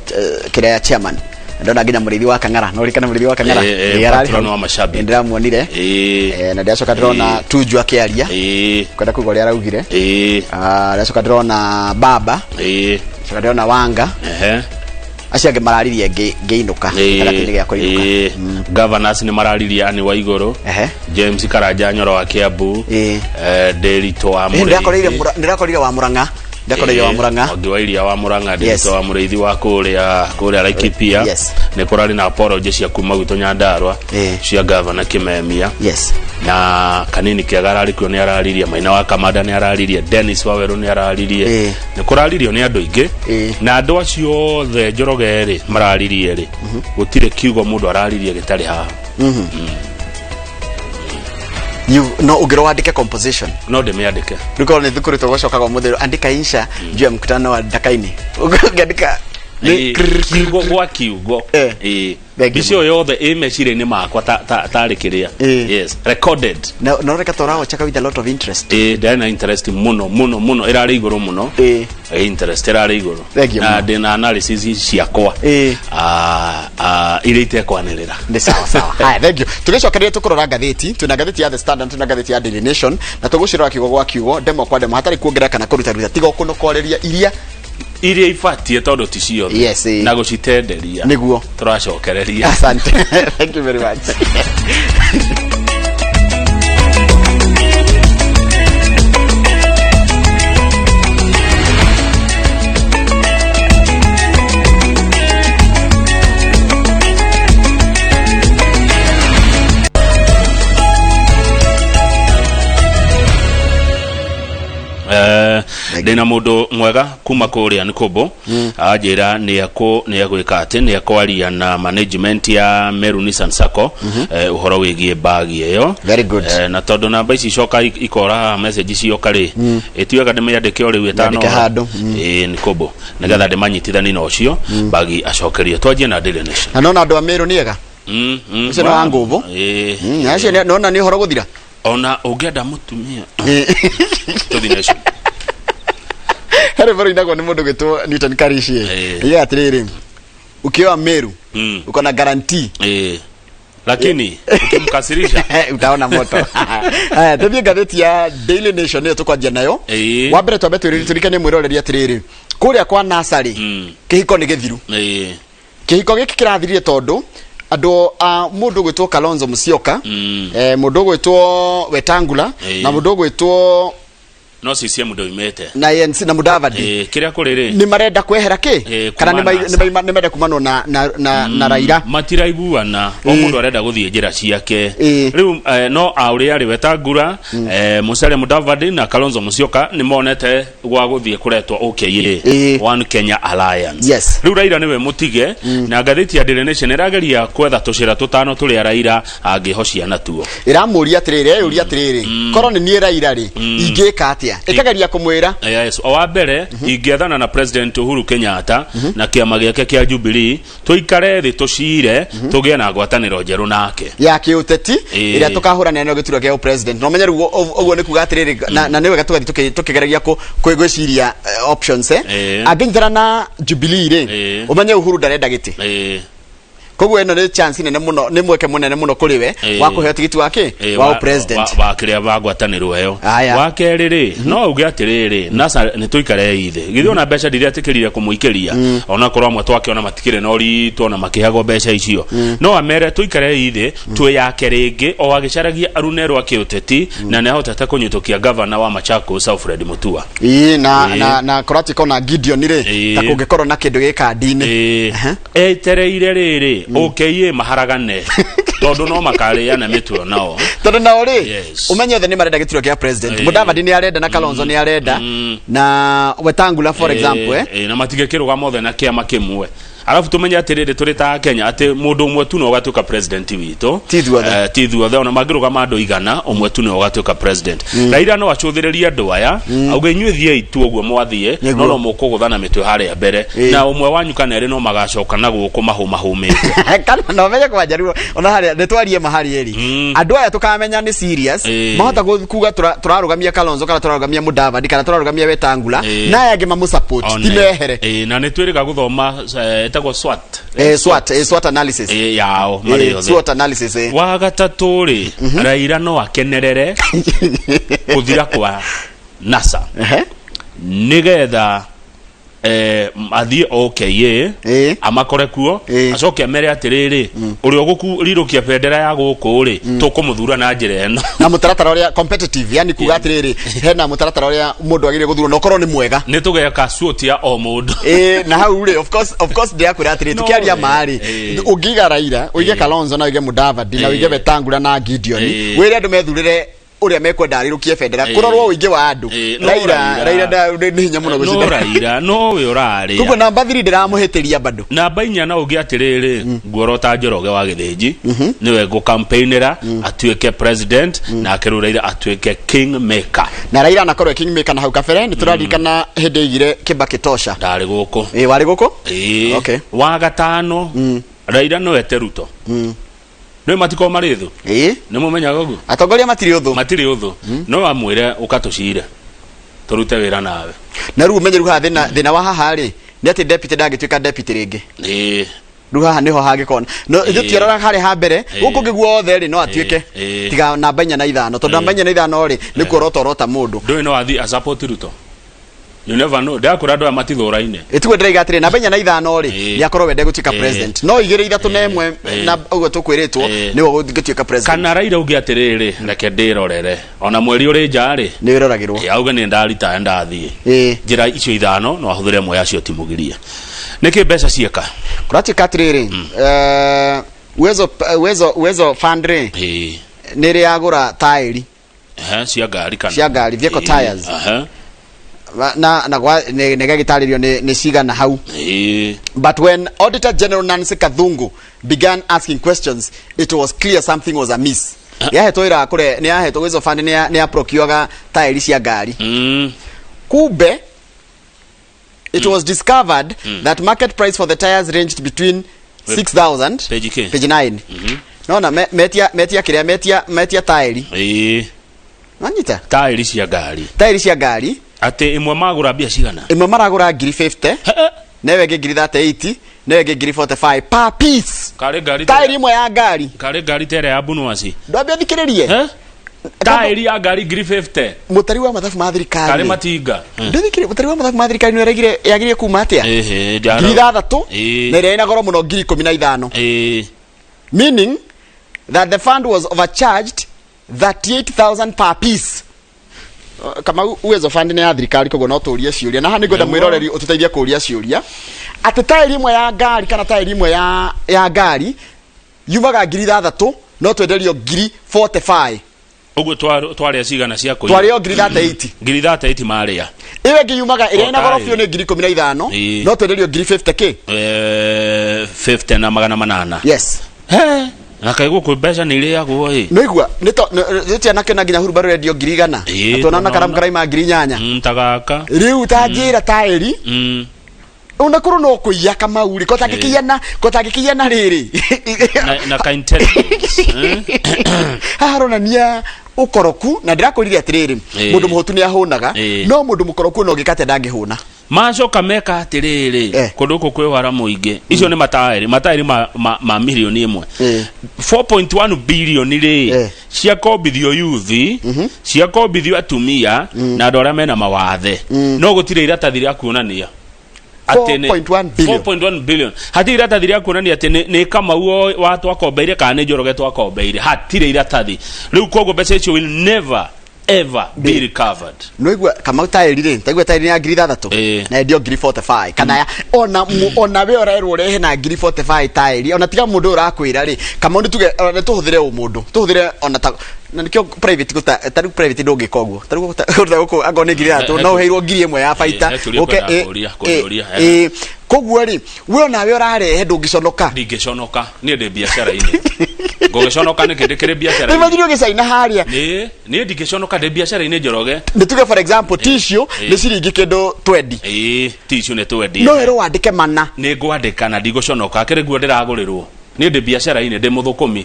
kĩrĩa ya chairman. Ndona nginya mũrĩithi wa Kang'ara, no ririkana mũrĩithi wa Kang'ara? Ĩĩ, ararĩ Patron hau. wa mashabiki. Ĩĩ, ndĩramuonire. Na ndĩracoka ndĩrona Tuju akĩaria, kwenda kũigua ũrĩa araugire. Ndĩracoka ndĩrona baba, coka ndĩrona Wanga. Acio angĩ mararirie ngĩinũka gĩtagatĩ-inĩ gĩa kũinũka. Ĩĩ. Governors nĩ mararirie Anne Waigũrũ, James Karanja Nyoro wa Kiambu, Ndĩritũ wa Ĩĩ, ndĩrakoreire Mũrĩithi. Ndĩrakorire wa Murang'a, ndĩrakoreire wa Murang'a. Mwangi wa Iria wa Murang'a, Yes. Ndĩritũ wa Mũrĩithi wa kũrĩa Laikipia. Yes. Nĩ kũrarĩ na apology cia kuma gwitũ Nyandarua cia Governor Kimemia. Yes. Na Kanini Kĩaga ararĩ kuo nĩ araririe, Maina wa Kamanda nĩ araririe, Dennis Wawerũ nĩ araririe. Nĩ kũraririo nĩ andũ aingĩ na andũ acio othe Njoroge rĩ mararirie rĩ, gũtirĩ kiugo mũndũ araririe gĩtarĩ haha. No ũngĩrwo wandĩke composition? No ndĩmĩandĩke. Rĩu korwo nĩ thukuru tũgũcokaga ũmũthĩ, andĩka insha juu ya mkutano wa Ndakaini, ũngĩandĩka? Kiugo gwa kiugo. Ĩĩ. Mbica ĩyo yothe ĩ meciria-inĩ makwa tarĩ kĩrĩa, yes, recorded. Na ũreka ta ũrawochaka with a lot of interest. Ĩĩ, ndarĩ na interest mũno mũno mũno, ĩrarĩ igũrũ mũno. Ĩĩ, interest ĩrarĩ igũrũ. Thank you Na mũno. ndĩna analysis ciakwa iria itekwanĩrĩra. Nĩ sawa sawa, haya, thank you. Tũgĩcokereria tũkũrora ngathĩti, twĩna ngathĩti ya The Standard, twĩna ngathĩti ya Daily Nation, na tũgũcirora kiugo gwa kiugo, ndemwa kwa ndemwa, hatarĩ kuongerera kana kũruta ruta, tiga kũnokoreria iria iria ibatie, tondũ ti ciothe. Yes, ĩĩ. Na gũcitenderia. Nĩguo. Tũracokereria. Asante, thank you very much. Ndĩna mũndũ mwega kuma kũrĩa Nĩkũmbũ, anjĩra nĩ egwĩka atĩ nĩ ekwaria na management ya Meru Nissan Sacco ũhoro wĩgiĩ bagi ĩyo. Very good. Na tondũ namba ici icoka ikora haha, message cioka rĩ, ĩtiwega ndĩmĩandĩke o rĩu ĩtano. Mĩandĩke handũ. Ĩĩ, Nĩkũmbũ, nĩgetha ndĩmanyitithani na ũcio bagi acokerio. Twanjie na Daily Nation. Na nona andũ a Meru nĩ ega. Ũcio nĩ wa Ngũmbũ. Ĩĩ. Acio nona nĩ ũhoro gũthira. Ona ũngĩenda mũtumia, tũthiĩ Nation. Harĩ baro inagwo nĩ mũndũ gwĩtwo Newton Karishi. Iga atĩrĩrĩ, ukioa Meru uko na guarantee. Ĩĩ. Lakini ukimkasirisha utaona moto. Haya, tũthiĩ ngathĩti ya Daily Nation, nĩyo tũkwanjia nayo. Wa mbere twambe twĩririkanie mwĩroreri atĩrĩrĩ, kũrĩa kwa nasarĩ kĩhiko nĩ gĩthiru. Kĩhiko gĩkĩ kĩrathirire tondũ andũ a mũndũ ũgwĩtwo Kalonzo Musyoka, mũndũ ũgwĩtwo Wetangula na mũndũ ũgwĩtwo No CCM ndoimĩte. Na ANC na Mudavadi. Ĩĩ, kĩrĩa kũrĩ rĩ, nĩ marenda kwehera kĩ kana kuma NASA. nĩ marenda kumanwo na Raila. Matiraiguana, o mũndũ arenda gũthiĩ njĩra ciake rĩu. No a ũrĩa arĩ Wetangula, Musalia Mudavadi na Kalonzo Musyoka nĩ monete gwa gũthiĩ kũretwo OKA, One Kenya Alliance. Yes. Rĩu Raila nĩwe mũtige, na ngathĩti ya Daily Nation ĩrageria kwetha tũcĩra tũtano tũrĩa Raila angĩhocia natuo. Ĩramũria atĩrĩrĩ, ĩyũria atĩrĩrĩ, korwo nĩ niĩ Raila rĩ, ingĩka atĩa? Ĩkageria kũmwĩra. Yes. O wa mbere, ingĩethana na President Uhuru Kenyatta na kĩama gĩake kĩa Jubilee, tũikare thĩ tũcire, tũgĩe na ngwatanĩro njerũ nake ya kĩũteti ĩrĩa tũkahũranĩra nayo gĩturwa kĩa president. No menye rĩu ũguo nĩ kuga atĩrĩrĩ, na nĩ wega tũgathiĩ tũkĩgeragia gwĩciria options. Angĩnyitana na Jubilee rĩ, ũmenye Uhuru ndarenda gĩtĩ. Koguo ĩno nĩ chance nene mũno, nĩ mweke mũnene mũno kũrĩ we wa kũheo tigiti wa kĩ wa president. Wa kĩrĩa wa ngwatanĩro ĩyo. Aya. Wa kerĩ rĩ, no uge atĩrĩrĩ, NASA nĩ tũikare thĩ, githĩ ona mbeca ndiretĩkĩrire kũmũikĩria, ona korwo amwe twakĩona matikĩrĩ na ũritũ ona makĩheagwo mbeca icio, no amere tũikare thĩ twĩyake rĩngĩ, o agĩcaragia arunerwo a kĩũteti, na nĩ ahotete kũnyitũkia gavana wa Machakos Alfred Mutua. Ĩĩ, na na koratiko na Gideon rĩ, ta kũngĩkorwo na kĩndũ gĩ kandi-inĩ. Ĩĩ. Etereire rĩrĩ OKA maharagane, tondũ no makarĩana mĩtwe nao. Tondũ nao rĩ, ũmenye othe nĩ marenda gĩturwa kĩa president. Mudavadi nĩ arenda, na Kalonzo nĩ arenda, na Wetangula for example. Na matigĩkĩrũgama othe na kĩama kĩmwe, arabu tumenye atĩrĩrĩ, tũrĩ ta Kenya atĩ mũndũ ũmwe tu no ũgatuĩka president witũ. Ti ithuothe. Ti ithuothe, ona mangĩrũgama andũ igana, ũmwe tu nĩwe ũgatuĩka president. Raila no acũthĩrĩrie andũ aya, auge inyuĩ thiĩi tu ũguo mwathiĩ, no mũkũgũthana mĩtwe harĩa mbere, na ũmwe wanyu kana erĩ no magacoka na gũkũ mahũmĩte. Kana no menye kwanja rĩu ona harĩa nĩ twarie ma harĩa ĩrĩ, andũ aya tũkamenya nĩ serious, mahota kuga tũrarũgamia Kalonzo kana tũrarũgamia Mudavadi kana tũrarũgamia Wetangula, na aya angĩ mamũ support ti mehere. Na nĩ twĩrĩga gũthoma ĩtagwo SWOT. SWOT analysis. Yao marĩ othe. SWOT analysis. Wa gatatũ rĩ, Raila no akenerere gũthira kwa NASA nĩgetha eh, athiĩ OKA amakore kuo acoke amere atĩrĩrĩ ũrĩa ũgũkurirũkia bendera ya gũkũ rĩ tũkũmũthura na njĩra ĩno na mũtaratara ũrĩa competitive yani kuga atĩrĩrĩ hena mũtaratara ũrĩa mũndũ agĩrĩire gũthurwo na ũkorwo nĩ mwega nĩ tũgeka suit ya o mũndũ ĩĩ na hau rĩ of course of course ndĩrakwĩra atĩrĩ No, tũkĩaria ĩĩ, ma rĩ ĩĩ. ũngĩiga Raila ũige Ĩĩ. Kalonzo na ũige Mudavadi na Ĩĩ. ũige Wetangula na Gideon Ĩĩ. wĩre andũ methurĩre ũrĩa mekwenda arĩrũkie bendera Ĩĩ. kũrorwo ũingĩ wa andũ Ĩĩ, no Raila Raila. Raila nĩ hinya mũno no gũcinda Raila nowe ũrarĩa koguo namba 3 ndĩramũhĩtĩria bado namba inya na ũngĩ atĩrĩrĩ nguorota Njoroge wa Gĩthĩnji nĩwe ngũkampeinĩra atuĩke president nake rĩu Raila atuĩke king maker na Raila anakorwo e kingmaker na hau kabere nĩ tũraririkana hĩndĩ aigire Kibaki tosha ndarĩ gũkũ ĩĩ warĩ gũkũ Ĩĩ. Okay. wa gatano Raila no ete Ruto nĩ matikorwo marĩ thũ ĩĩ nĩ mũmenyaga ũguo atongoria matirĩ ũthũ matirĩ ũthũ no amwĩre ũka tũcire tũrute wĩra nawe na rĩu ũmenye rĩu haha thĩna thĩna wa haha rĩ nĩ atĩ deputy ndangĩtuĩka deputy rĩngĩ ĩĩ rĩu haha nĩho hangĩkorwo no ithuĩ Ĩĩ. tiarora harĩa ha mbere Ĩĩ. gũkũ ũngĩ guothe rĩ no atuĩke Ĩĩ. tiga namba inya na ithano tondũ namba inya na ithano rĩ nĩ kuorota orota mũndũ ndũĩ no athiĩ asupport Ruto you never know ndakũra andũ aya matithũraine ĩtiguo ndĩraiga atĩrĩ namba inya na ithano rĩ Ĩĩ. nĩ akorwo wende gũtuĩka Ĩĩ. president no igĩrĩ ithatũ na ĩmwe Ĩĩ. na ũguo tũkwĩrĩtwo Ĩĩ. nĩwe ũngĩtuĩka president kana Raila ũngĩ atĩrĩrĩ reke ndĩrorere ona mweri ũrĩ nja rĩ nĩ wĩroragĩrwo Ĩ, auge nĩ ndarita ndathiĩ Ĩĩ. njĩra icio ithano no ahũthĩre ĩmwe yacio timũgirie nĩkĩ mbeca cieka kũratuĩka atĩrĩrĩ eh, uwezo uwezo uwezo fund rĩ Ĩĩ. nĩ ĩrĩ yagũra taĩri Ehe, cia ngari kana Cia ngari, vehicle Ĩĩ, tires. aha. na na gwa nĩ nĩ gagĩtarĩrio nĩ nĩ cigana hau Ĩĩ. But when Auditor General Nancy Kathungu began asking questions, it was clear something was amiss. Yahetwo ira kure nĩ yahetwo Uwezo Fund nĩ ya- nĩ yaprocureaga taĩri cia ngari. Kumbe it was discovered that market price for the tires ranged between 6000 Page K. page 9. Nona me, metia metia kiria metia metia taĩri. Ĩĩ. Nanyita? Taĩri cia ngari Taĩri cia ngari atĩ ĩmwe magũra mbia cigana ĩmwe maragũra ngiri 50 na ĩyo ĩngĩ ngiri 38 na ĩyo ĩngĩ ngiri 45 per piece. Karĩ ngari Taĩri ĩmwe ya ngari. karĩ ngari ta ĩrĩa ya Bunuasi Ndwambe ũthikĩrĩrie. Taĩri ya ngari ngiri 50 Mũtari wa mathabu ma thirikari. karĩ matinga Ndũthikĩrĩrie mũtari wa mathabu ma thirikari nĩ araigire yagĩrĩire kuma atĩa? Ĩhĩ, Ngiri ithathatũ Ĩĩ. na ĩrĩa ĩna goro mũno ngiri ikũmi na ithano. Ĩĩ. Meaning that the fund was overcharged 38,000 per piece. Kamau Uwezo Fund nĩ ya thirikari koguo no tũrie ciũria na haha nĩ ngwenda Nĩguo. mwĩroreri ũtũteithie kũria ciũria atĩ taĩri ĩmwe ya ngari kana taĩri ĩmwe ya, ya ngari yumaga ngiri ithathatũ no twenderio ngiri 45 ũguo twarĩa cigana cia kũiya twarĩo ngiri 38 ngiri 38 marĩa ĩyo ĩngĩ yumaga ĩrĩa ĩna goro taĩri. biũ nĩ ngiri ikũmi na ithano Ĩĩ. no twenderio ngiri 50 k Eh, 50 na magana manana yes na kaĩ gũkũ mbeca nĩ irĩagwo ĩ nĩigua nĩtũ nginya hurumbarũ rendio ngiri igana Ĩĩ, na tuona na karamu tunaona. karaima ngiri inyanya ta gaka rĩu ta njĩra taĩri ona korwo no kũiya kamau rĩ kotangĩkĩiya kotangĩkĩiya na rĩrĩ na, na ka intelligence eh? haha haronania ũkoroku na ndĩrakwĩrire atĩrĩrĩ Ĩĩ. mũndũ mũhũtu nĩ ahũnaga Ĩĩ. no mũndũ mũkoroku ona ũngĩka atĩa ndangĩhũna macoka meka atĩrĩrĩ kũndũ gũkũ kwĩ wara mũingĩ icio nĩ mataĩri mataĩri ma, ma, ma mirioni ĩmwe 4.1 bilioni rĩ ciakombithio yuthi ciakombithio atumia na andũ arĩa mena mawathe no gũtirĩ iratathi rĩa kuonania atĩ nĩ- 4.1 billion. 4.1 billion hatirĩ iratathi rĩa kuonania atĩ nĩ- nĩ kamau wa twakombeire kana nĩ njoroge twakombeire hatirĩ iratathi rĩu koguo mbeca icio will never ever be recovered noigua kamau taĩri rĩ taigua taĩri nĩ ya ngiri ithathatũ na endio ngiri 45 kana ya ona ona we ũrerwo ũrehe na ngiri 45 taĩri ona tiga mũndũ ũyũ ũrakwĩra rĩ kamau nĩ tuge ona tũhũthĩre ũmũndũ tũhũthĩre ona ta na nĩkĩo private gũta ta rĩu private ndũngĩka ũguo ta rĩu gũta gũkũ angorwo nĩ ngiri ithathatũ no ũheirwo ngiri ĩmwe ya baita He kĩũria Ũke- kwenda kũria, kũnjũria, koguo rĩ we onawe ũrarehe ndũngĩconoka ndingĩconoka niĩ ndĩ biacara-inĩ ngũgĩconoka nĩkĩ ndĩkĩrĩ biacara-inĩ nĩmathire ũgĩcaina harĩa Nĩ- niĩ ndingĩconoka ndĩ biacara-inĩ njoroge nĩ tuge for example tissue Ĩĩ. nĩ ciringi kĩndũ twendi ĩĩ tissue nĩ twendi no ĩrwo wandĩke mana nĩ ngwandĩka na ndigũconoka akĩrĩ guo ndĩragũrĩrwo niĩ ndĩ biacara-inĩ ndĩ mũthũkũmi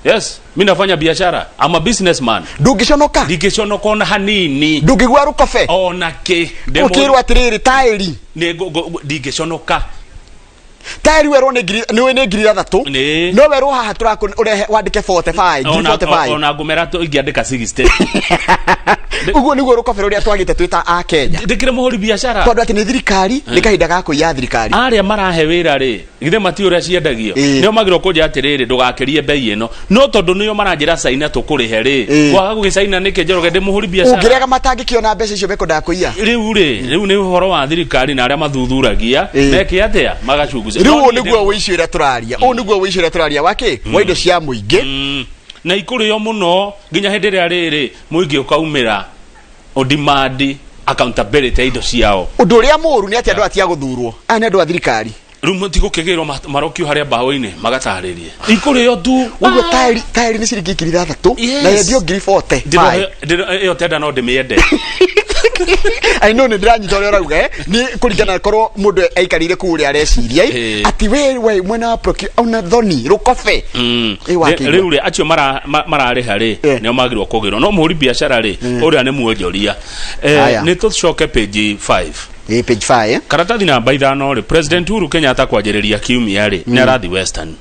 yes mi nafanya biashara I'm a businessman ndũngĩconoka ndingĩconoka ona hanini ndũngĩgua rũkobe ona kĩ Ndĩ ũkĩrwo atĩrĩrĩ taĩri nĩ ndingĩconoka taĩri werwo nĩ ngiri nĩ nĩ ngiri ithathatũ Nĩ. no werwo haha tũrakũ ũrehe wandĩke 45 ngiri ona 45 ona ngũmera ingĩandĩka 60 Ũguo nĩguo rũkobe rũrĩa twagĩte twĩ ta a Kenya. Ndĩkĩrĩ mũhũri biacara. Tondũ atĩ nĩ thirikari, nĩ kahinda ga kũiya thirikari. Arĩa marahe wĩra rĩ, githĩ mati ũrĩa ciendagio? Nĩo magĩrĩirwo kũnjĩra atĩrĩrĩ, ndũgakĩrie mbei ĩno. No tondũ nĩo maranjĩra caina tũkũrĩhe rĩ, kwaga gũgĩcaina nĩkĩ Njoroge ndĩ mũhũri biacara? Ũngĩrega matangĩkĩona mbeca icio mekwendaga kũiya. Rĩu rĩ, rĩu nĩ ũhoro wa thirikari na arĩa mathuthuragia, meke atĩa? Magacunguca. Rĩu No ũyũ niĩ nĩguo ũici ũrĩa tũraria. Ũyũ nĩguo ũici ũrĩa tũraria wa kĩ? Wa indo cia mũingĩ. Na ikũrĩo mũno nginya hĩndĩ ĩrĩa rĩrĩ mũingĩ ũkaumĩra ũdimandi accountability ya indo ciao. Ũndũ ũrĩa mũũru nĩ atĩ andũ aya ti a gũthurwo. Aya nĩ andũ a thirikari. Rĩu matigũkĩgĩrwo marokio harĩa mbaũ-inĩ magatarĩrie. Ikũrĩo tu. Ũguo taĩri taĩri nĩ ciringi 6000 na yendio 40,000. Ĩyo tenda no ndĩmĩende. I know nĩ ndĩranyita ũrĩa ũrauga eh? Nĩ kũringana korwo mũndũ aikarĩire kũu ũrĩa areciria eh? Atĩ we we mwena wa procure ona thoni rũkobe. Ĩ wakĩigua. Rĩu rĩ acio mararĩha rĩ nĩo magĩrĩirwo kũgĩrwo no mũhũri biacara rĩ ũrĩa nĩ muonjoria. Haya. Nĩ tũcoke page 5. Ĩ page 5. Karatathi namba 5 rĩ, President Uhuru Kenyatta kwanjĩrĩria kiumia rĩ nĩ arathiĩ Western.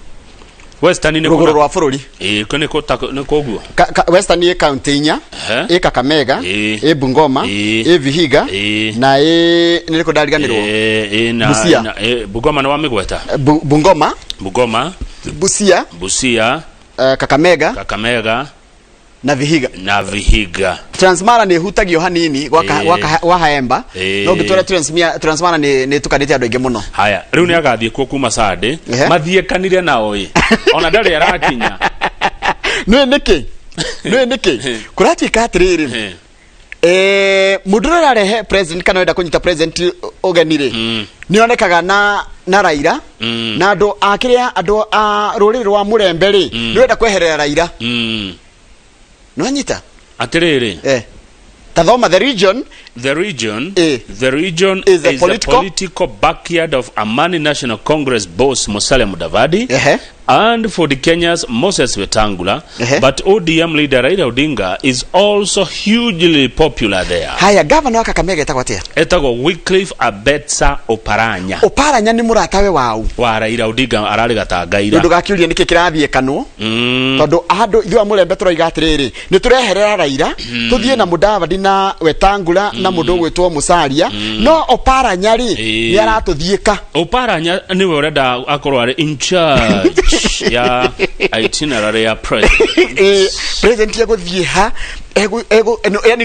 Western nĩ Rũgũrũ rwa bũrũri. Ĩ nĩ kũ nĩ kũguo. Western ĩ kaunti inya. Ehe. Ĩ Kakamega, Ĩ. ĩ Bungoma, Ĩ. ĩ Vihiga Ĩ. na ĩ nĩ rĩkũ ndariganĩrwo? Ĩ na Busia. na ĩ, Bungoma nĩ wa mĩgweta. Bungoma, Bungoma, Busia, Busia, Kakamega, Kakamega na Vihiga. Na Vihiga. Transmara nĩ ĩhutagio hanini gwa Ĩ. gwa Haemba. Ĩ. No ũngĩtwara Transmara nĩ nĩ ĩtukanĩte andũ aingĩ mũno. Haya, rĩu nĩ agathiĩ kuo kuma Sunday. Mathiĩkanire nao ĩ. Ona ndarĩ arakinya. Nĩ nĩkĩ? Nĩ nĩkĩ? Kũratuĩka atĩrĩrĩ. Mũndũ ũrĩa ũrarehe president kana ũrenda kũnyita president ũgeni rĩ, nĩ onekaga na Raila na andũ a kĩrĩa andũ a rũrĩrĩ rwa Mũrembe rĩ, nĩ ũrenda kweherera Raila. Nĩwanyita? Atĩrĩrĩ. Ta thoma the region. The region, the region is a is political a political backyard of Amani National Congress boss Musalia Mudavadi and for the Kenya's Moses Wetangula, but ODM leader Raila Odinga is also hugely popular there. Haya, gavana wa Kakamega etagwo atĩa? Etagwo Wycliffe Abetsa Oparanya. Oparanya nĩ mũratawe wau? Wa Raila Odinga ararĩ gatangaira. Ndũgakiũrie nĩkĩ kĩrathiĩ kanwo. Tondũ andũ ithuĩ a Mũrembe tũroiga atĩrĩrĩ, nĩ tũreherera Raila, tũthiĩ na Mudavadi na Wetangula na mũndũ ũgwĩtwo Musalia, no Oparanya rĩ, nĩ aratũthiĩka. Oparanya nĩwe ũrenda akorwo arĩ in charge ya itinerary ya president. President egũthiĩ ha? Yani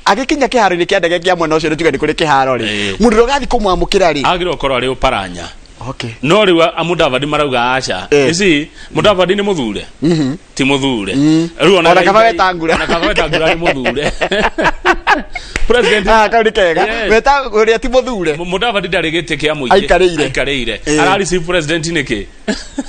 agĩkinya kĩharo-inĩ kĩa ndege kĩa mwena ũcio, nĩ tuge nĩ kũrĩ kĩharo rĩ, mũndũ ũrĩa ũgathiĩ kũmwamũkĩra rĩ, agĩrĩirwo gũkorwo arĩ Oparanya. Okay. No rĩu Mudavadi marauga aca. Ici Mudavadi nĩ mũthure, ti mũthure rĩu. Ona kaba Wetangula. Ona kaba Wetangula nĩ mũthure president. Ah, kau nĩ kega. Yes. Wetangula ũrĩa ti mũthure. Mudavadi ndarĩ gĩtĩ kĩa mũingĩ Aikarĩire. Aikarĩire. Ara receive president nĩkĩ?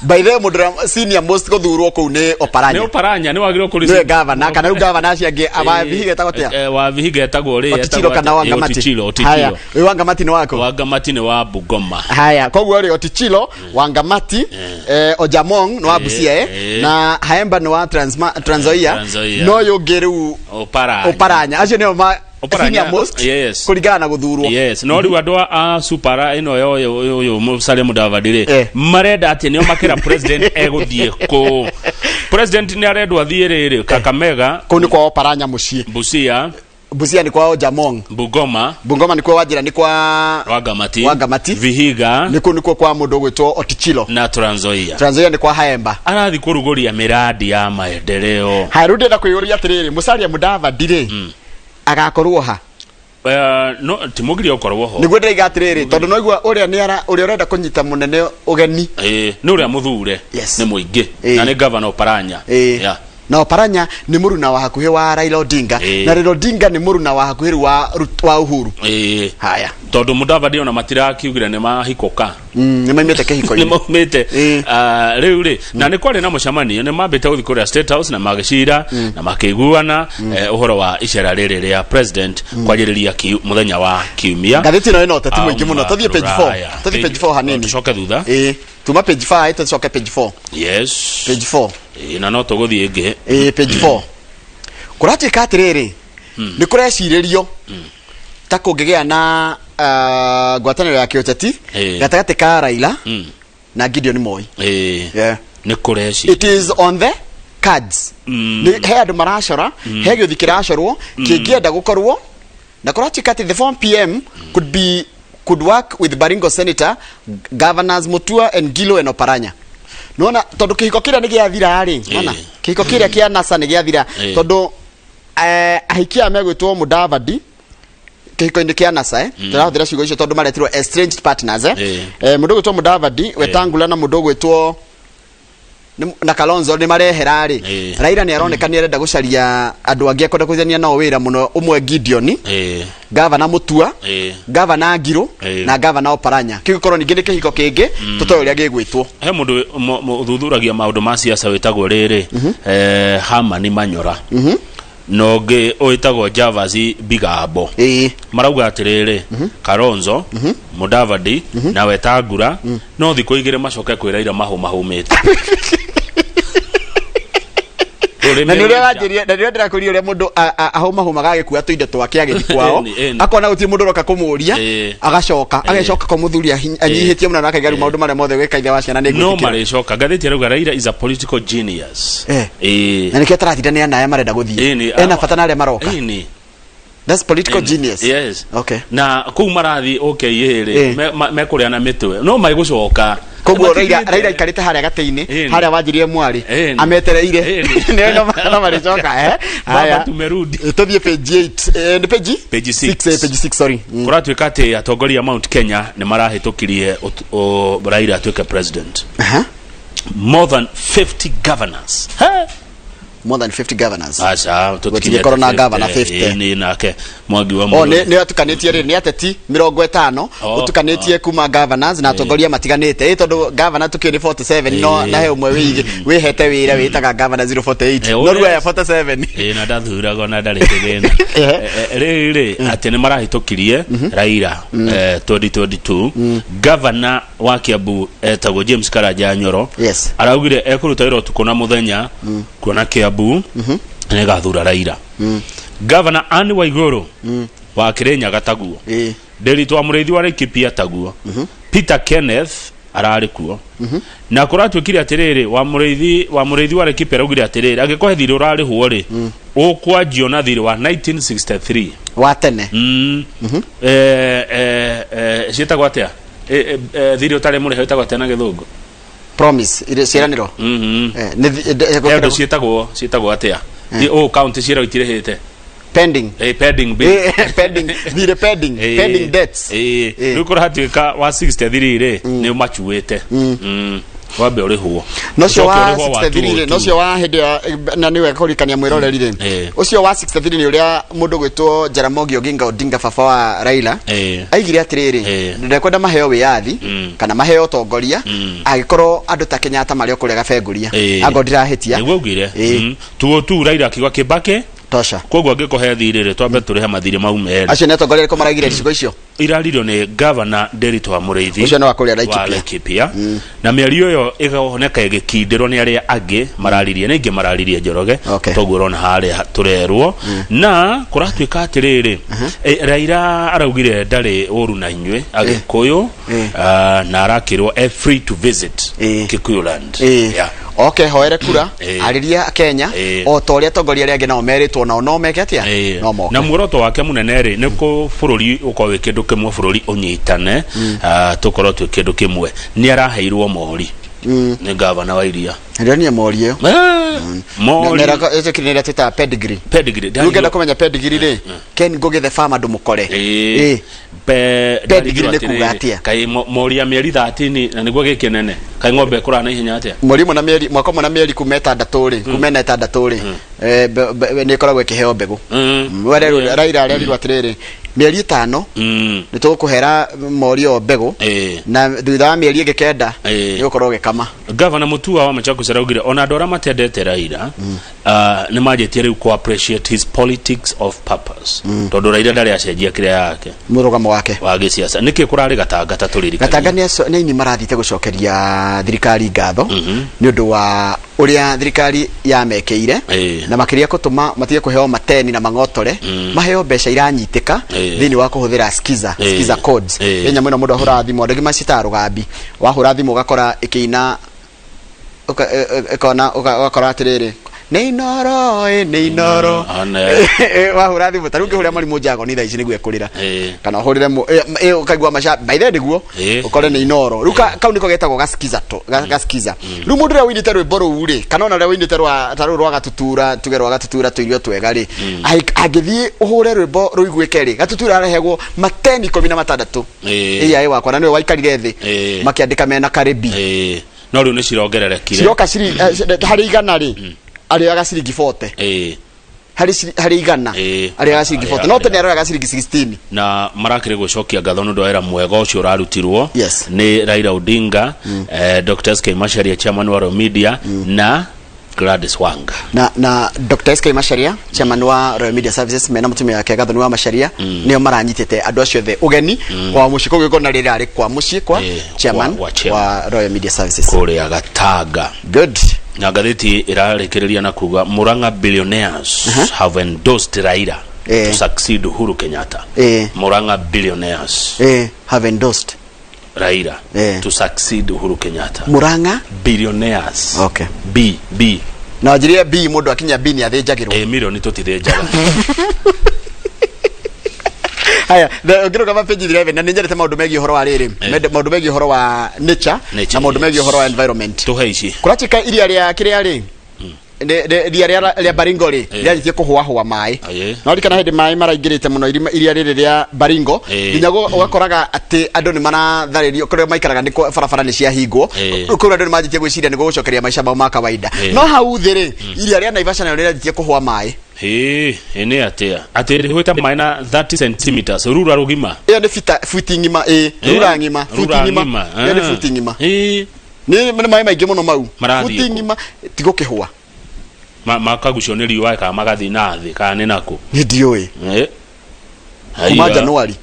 By the way, mũndũ ũrĩa senior most gũthurwo kũu nĩ Oparanya. Nĩ Oparanya nĩ wagĩrĩirwo kũ nĩwe gavana kana rĩu gavana acio angĩ wa Vihiga etagwo atĩa? Wa Vihiga etagwo rĩ? Otichilo kana Wangamati? Otichilo. Otichilo. Haya, ũyũ Wangamati nĩ waku? Wangamati nĩ wa Bungoma. Haya, koguo rĩ, Otichilo, Wangamati, Ojamong nĩ wa Busia, na Haemba nĩ wa Trans Nzoia. Trans Nzoia. No ũyũ ũngĩ rĩu Oparanya. Oparanya, acio nĩo ma Oparanya, senior most yes. kũringana na gũthurwo. Yes, no rĩu andũ a supara ĩno ya ũyũ Musalia Mudavadi rĩ, marenda atĩ nĩo makĩra president egũthiĩ kũ. President nĩ arendwo athiĩ rĩrĩ Kakamega. Kũu nĩ kwa Oparanya mũciĩ. Busia. Busia nĩ kwa Ojamong. Bungoma. Bungoma nĩ kwa Wajira, nĩ kwa Wangamati. Wangamati. Vihiga. Nĩ kũu nĩkuo kwa mũndũ ũgwĩtwo Otichilo. Na Trans Nzoia. Trans Nzoia nĩ kwa Haemba. Arathiĩ kũrugũria mĩradi ya maendeleo. Haya, rĩu ndĩrenda kwĩyũria atĩrĩrĩ, Musalia Mudavadi rĩ, agakorwo ha? No ti mũgiria ũkorwo ho. Nĩguo ndĩraiga atĩrĩrĩ, tondũ noigua ũrĩa nĩ ara ũrĩa ũrenda kũnyita mũnene ũgeni. Nĩ ũrĩa mũthure Yes. nĩ mũingĩ na nĩ governor Oparanya. Yeah. Na Oparanya nĩ mũruna wa hakuhĩ wa Raila Odinga, na Raila Odinga nĩ mũruna wa hakuhĩ rĩu wa Uhuru. Haya. Tondũ Mudavadi ona matirakiugire nĩ mahikũka. Nĩ maimĩte kĩhiko-inĩ. Nĩ maumĩte. Ah, rĩu rĩ, na nĩ kwarĩ na mũcemanio, nĩ mambĩte gũthiĩ kũrĩa State House na magĩcira na makĩiguana ũhoro wa icera rĩrĩ rĩa president kwanjĩrĩria mũthenya wa kiumia. Ngathĩti ĩno ĩna ũteti mũingĩ mũno. Tũthiĩ page 4. Rũraya. Tũthiĩ page 4 hanini. Tũcoke thutha. Ĩĩ, tuma page 5 tũcoke page 4. Yes. Page 4. Ĩĩ, na no tũgũthiĩ ĩngĩ. Ĩĩ, page 4 kũratuĩka atĩrĩrĩ, nĩ kũrecirĩrio ta kũngĩgĩa na ngwatanĩro ya kĩũteti gatagatĩ ka Raila na Gideon Moi. Yeah. Nĩ kũreci It is on the Cards Nĩ- he andũ maracora, he gĩũthi kĩracorwo kĩngĩenda gũkorwo na kũratuĩka atĩ the former PM could be could work with Baringo Senator, Governors Mutua and Gilo and Oparanya. Nona tondũ kĩhiko kĩrĩa nĩ gĩathira rĩ, nona kĩhiko kĩrĩa kĩa NASA nĩ gĩathira, tondũ ahiki aya megwĩtwo Mudavadi kĩhiko-inĩ kĩa NASA, tũrahũthĩra ciugo icio tondũ maretirwo estranged partners, mũndũ ũgwĩtwo Mudavadi, Wetangula na mũndũ ũgwĩtwo na Kalonzo nĩ marehera rĩ. Raila nĩ aroneka nĩ arenda gũcaria andũ angĩ akwenda kũrutithania nao wĩra mũno, ũmwe Gideon, Gavana Mutua, Gavana Ngirũ na Gavana Oparanya. Kĩu gĩkorwo ningĩ nĩ kĩhiko kĩngĩ tũtoĩ ũrĩa gĩgwĩtwo. He mũndũ ũthuthuragia maũndũ ma siasa wĩtagwo rĩrĩ, Hamani Manyora, na ũngĩ wĩtagwo Javas Bigambo, marauga atĩrĩrĩ, Kalonzo, Mudavadi na Wetangula no thikũ 2 macoke kwĩ Raila mahũmahũmĩte. Na nĩ ũrĩa wanjĩria, na nĩ ũrĩa ndĩrakũria ũrĩa mũndũ ahũmahũmaga agĩkua tũindo twake agĩthiĩ kwao, Ĩni, ĩni. akona gũtirĩ mũndũ ũroka kũmũria, agacoka agecoka kwa mũthuri anyihĩtie mũno na akaiga rĩu maũndũ marĩa mothe gwĩka ithe wa ciana nĩ no ngwĩtĩkĩra. Marĩcoka ngathĩti arauga Raila is a political genius. Na nĩkĩo ataratindanĩra na arĩa marenda gũthiĩ, ena bata na arĩa maroka. That's political genius. Yes. Okay. Na kũu marathiĩ OKA rĩ, mekũrĩa na mĩtwe no magũcoka. Koguo Raila Raila aikarĩte harĩa gatĩ-inĩ, harĩa wanjirie mwarĩ, ametereire. Nĩ no marĩcoka. Baba, Haya. tumerudi. Tũthiĩ page 8, nĩ page Page 6, 6. Page 6, sorry. Kũratuĩka atĩ atongoria a Mount Kenya nĩ marahĩtũkirie Raila atuĩke president. More than 50 governors. He! More than 50 governors? Aca. Gũtingĩkorwo na governor 50. Nĩ nake Mwangi wa O Mũrũri. nĩ atukanĩtie rĩ, nĩ ateti 50, ũtukanĩtie kuma governors na atongoria matiganĩte, ĩ tondũ governor tũkĩũĩ nĩ 47, no na he ũmwe wĩhete wĩra wĩtaga governor 048, no rĩu aya 47. Ĩ, na ndathuragwo na ndarĩ kĩgĩna. Rĩu rĩ, atĩ nĩ marahĩtũkirie Raila 2022. Governor wa Kiambu etagwo James Karanja Nyoro, araugire ekũruta wĩra ũtukũ na mũthenya kuona Kiambu nĩ ĩgathura Raila. Governor Anne Waigũrũ wa Kĩrĩnyaga taguo, Ndĩritũ wa Mũrĩithi wa Laikipia taguo, Peter Kenneth ararĩ kuo. Na kũratuĩkire atĩrĩrĩ, wa Mũrĩithi wa Laikipia araugire atĩrĩrĩ, angĩkorwo he thirĩ ũrarĩhwo rĩ, ũkwanjio na thirĩ wa 1963 wa tene. Ciĩtagwo atĩa? Thirĩ ũtarĩ mũrĩhe wĩtagwo atĩa na gĩthũngũ? Promise ire ciĩranĩro. He ũndũ ciĩtagwo atĩa? Ũũ kaunti ciĩrwo itirĩhĩte. Pending. Pending bill. Pending thirĩ, pending pending debts. Rĩu kũratuĩka wa 63 rĩ, nĩ ũmacuĩte. Wambe ũrĩhwo. No ũcio Ũcoke wa ũrĩhwo wa 63 rĩ, no 202. ũcio wa hĩndĩ ya na nĩ wega kũririkania mwĩroreri rĩ, ũcio wa 63 nĩ ũrĩa mũndũ gwĩtwo Jaramogi Oginga Odinga, baba wa Raila, aigire atĩrĩrĩ, ndekwenda maheo wĩyathi kana maheo ũtongoria angĩkorwo andũ ta Kenyatta marĩ o kũrĩa Gabengũria, angorwo ndirahĩtia. Nĩguo augire. Tuo tu Raila akiuga Kibaki tosha. Koguo angĩkũhe thirĩ rĩ, twambe tũrĩhe mathirĩ mau merĩ. Acio nĩ atongoria arĩkũ maraigire icigo icio? Iraririo nĩ Gavana Nderitu wa Mũrĩithi. Ũcio nĩ wa kũrĩa wa Laikipia. Laikipia. Na mĩario ĩyo ĩkoneka ĩgĩkindĩrwo nĩ arĩa angĩ mararirie, nĩ aingĩ mararirie Njoroge. Toguo ũrona harĩa tũrerwo na kũratuĩka atĩrĩrĩ, Raila araugire ndarĩ ũru na inyuĩ Agĩkũyũ, na arakĩrwo free to visit Kikuyu land. Yeah. Oke hoere kura, arĩria Kenya o ta ũrĩa atongoria arĩa angĩ nao merĩtwo nao no meke atĩa, no moke. Na muoroto wake munene rĩ, nĩ kũ bũrũri ũkorwo wĩ kĩndũ kĩmwe, bũrũri ũnyitane, tũkorwo twĩ kĩndũ kĩmwe. Nĩ araheirwo mori nĩ gavana wa iria. Ndĩronire mori ĩyo. Mori. Ĩtĩkĩrĩ ĩrĩa twĩtaga pedigree. Pedigree. Rĩu ũngĩenda kũmenya pedigree rĩ, Ken Ngugi the farmer ndũmũkore. Pedigree nĩ kuga atĩa? Kaĩ mori ya mĩeri 13 na nĩguo gĩkĩ nene, kaĩ ng'ombe ĩkũraga na ihenya atĩa? Mweri ũmwe na mĩeri, mwaka ũmwe na mĩeri kuma 6 rĩ, kuma 6 rĩ, nĩ ĩkoragwo ĩkĩheo mbegũ. Wererwo Raila arerirwo atĩrĩrĩ, mĩeri 5 nĩ tũgũkũhera mori ĩyo mbegũ, na thutha wa mĩeri ĩngĩ 9 nĩ ũgũkorwo ũgĩkama. Gavana Mutua wa Machakos araugire ona andũ arĩa matendete Raila nĩ manjĩtie rĩu ku appreciate his politics of purpose, tondũ Raila ndarĩ acenjia kĩrĩa yake mũrũgamo wake wa gĩsiasa. Nĩkĩ kũrarĩ gatanga ta tũririkanie? Gatanga nĩ aini marathiĩte gũcokeria thirikari ngatho nĩ ũndũ wa ũrĩa thirikari yamekĩire, na makĩria kũtũma matige kũheo mateni na mang'otore, maheo mbeca iranyitĩka thĩinĩ wa kũhũthĩra skiza, skiza codes. Ĩ nyamũ ĩno mũndũ ahũraga thimũ, andũ aingĩ macitaga rũgambi, wahũra thimũ ũgakora ĩkĩina, ũkona ũgakora atĩrĩrĩ, Nĩ Inoro ĩ nĩ Inoro. One. Wahũra thimũ ta rĩu ũngĩhũrĩra mwarimũ Njagoni thaa ici nĩguo ekũrĩra. Eh. Kana ũhũrĩre ũkaigua maca by the way nĩguo Eh. ũkore nĩ Inoro. Rĩu kau nĩko getagwo gasikiza to gasikiza. Rĩu mũndũ ũrĩa ũinĩte rwĩmbo rũu rĩ kana ona ũrĩa ũinĩte rwa ta rũu rwa gatutura tuge rwa gatutura tũirio twega rĩ angĩthiĩ ũhũre rwĩmbo rũiguĩke rĩ gatutura arehegwo mateni 16. Eh. Ĩĩ wakwa na nĩwe waikarire thĩ Eh. makĩandĩka mena Karibi. Eh. No rĩu nĩ cirongererekire. Ciroka harĩ igana rĩ arĩoyaga ciringi 40. Eh. Harĩ igana Eh. arĩoyaga ciringi 40 no tene aroyaga ciringi 16. Na marakĩrĩ gũcokia ngatho nĩ ũndũ wa wĩra mwega ũcio ũrarutirwo Yes. nĩ Raila Odinga, Dr. SK Macharia chairman wa Royal Media na Gladys Wanga. Na Dr. SK Macharia chairman wa Royal Media Services mena mutumia wake Gathoni wa Macharia nio maranyitite andu acio othe ugeni kwa muciĩ kũu gĩkona rĩrĩa arĩ kwa muciĩ kwa chairman kwa chairman. wa Royal Media Services kũrĩa Gatanga. Good. Na ngathĩti ĩrarĩkĩrĩria na kuga Murang'a billionaires have endorsed Raila to succeed Uhuru Kenyatta. Murang'a billionaires have endorsed Raila to succeed Uhuru Kenyatta. Murang'a billionaires. Okay. B B na njĩrĩre B mũndũ akinya B nĩ athĩnjagĩrwo. Milioni tũtithĩnjaga. Haya, ũngĩrũgama page 11 na nĩ nyendete maũndũ megiĩ ũhoro wa rĩrĩ maũndũ megiĩ ũhoro wa nature Nature, na maũndũ megiĩ yes. ũhoro wa environment. Tũhe ici. Kũrachika iria rĩa kĩrĩa rĩ iria rĩa Baringo rĩ rĩanjĩtie kũhũahũa maĩ. No ririkana hĩndĩ maĩ maraingĩrĩte mũno iria rĩrĩ rĩa Baringo nginya ũgakoraga atĩ andũ nĩ maratharĩrio kũrĩa maikaraga nĩ barabara nĩ ciahingwo. Kũu andũ nĩ manjĩtie gwĩciria nĩ gũgũcokeria maica mao ma kawaida. No hau thĩ rĩ iria rĩa Naivasha narĩo rĩanjĩtie kũhũa maĩ. Ĩ nĩ atĩa atĩ rĩhũĩte maĩ na 30 centimeters rura rũgima. Ĩyo nĩ futi ng'ima ĩ rura ng'ima futi Rura ng'ima ng'ima, ĩyo nĩ ah. futi ng'ima. Nĩ maĩ maingĩ mũno mau. Marathiĩ Futi kũ? ng'ima tigũkĩhũa. Makagucio nĩ riũa kana magathiĩ na thĩ kana nĩ nakũ? Nĩ ndiũĩ. Kuma Haiya. January.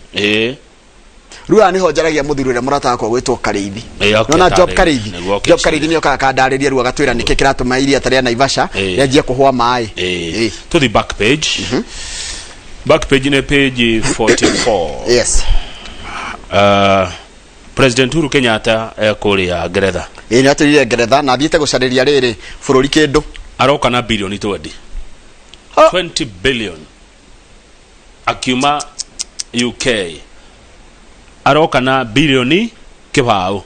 Rĩu haha nĩho njaragia mũthuri ũrĩa mũrata wakwa gwĩtwo Karĩithi. Okay, Nona Job tarĩria. Karĩithi. Nĩguo, okay, Job Karĩithi nĩ okaga akandarĩria rĩu agatwĩra nĩkĩ kĩratũma iria ta rĩa Naivasha rĩanjie kũhũa maĩ. To the back page. Back page nĩ page 44. Yes. President Uhuru Kenyatta ekũrĩa Ngeretha. Ĩĩ nĩ atũrire Ngeretha na athiĩte gũcarĩria rĩrĩ bũrũri kĩndũ. Aroka na bilioni 20. 20 billion. Akiuma UK. Aroka na bilioni kĩbaũ.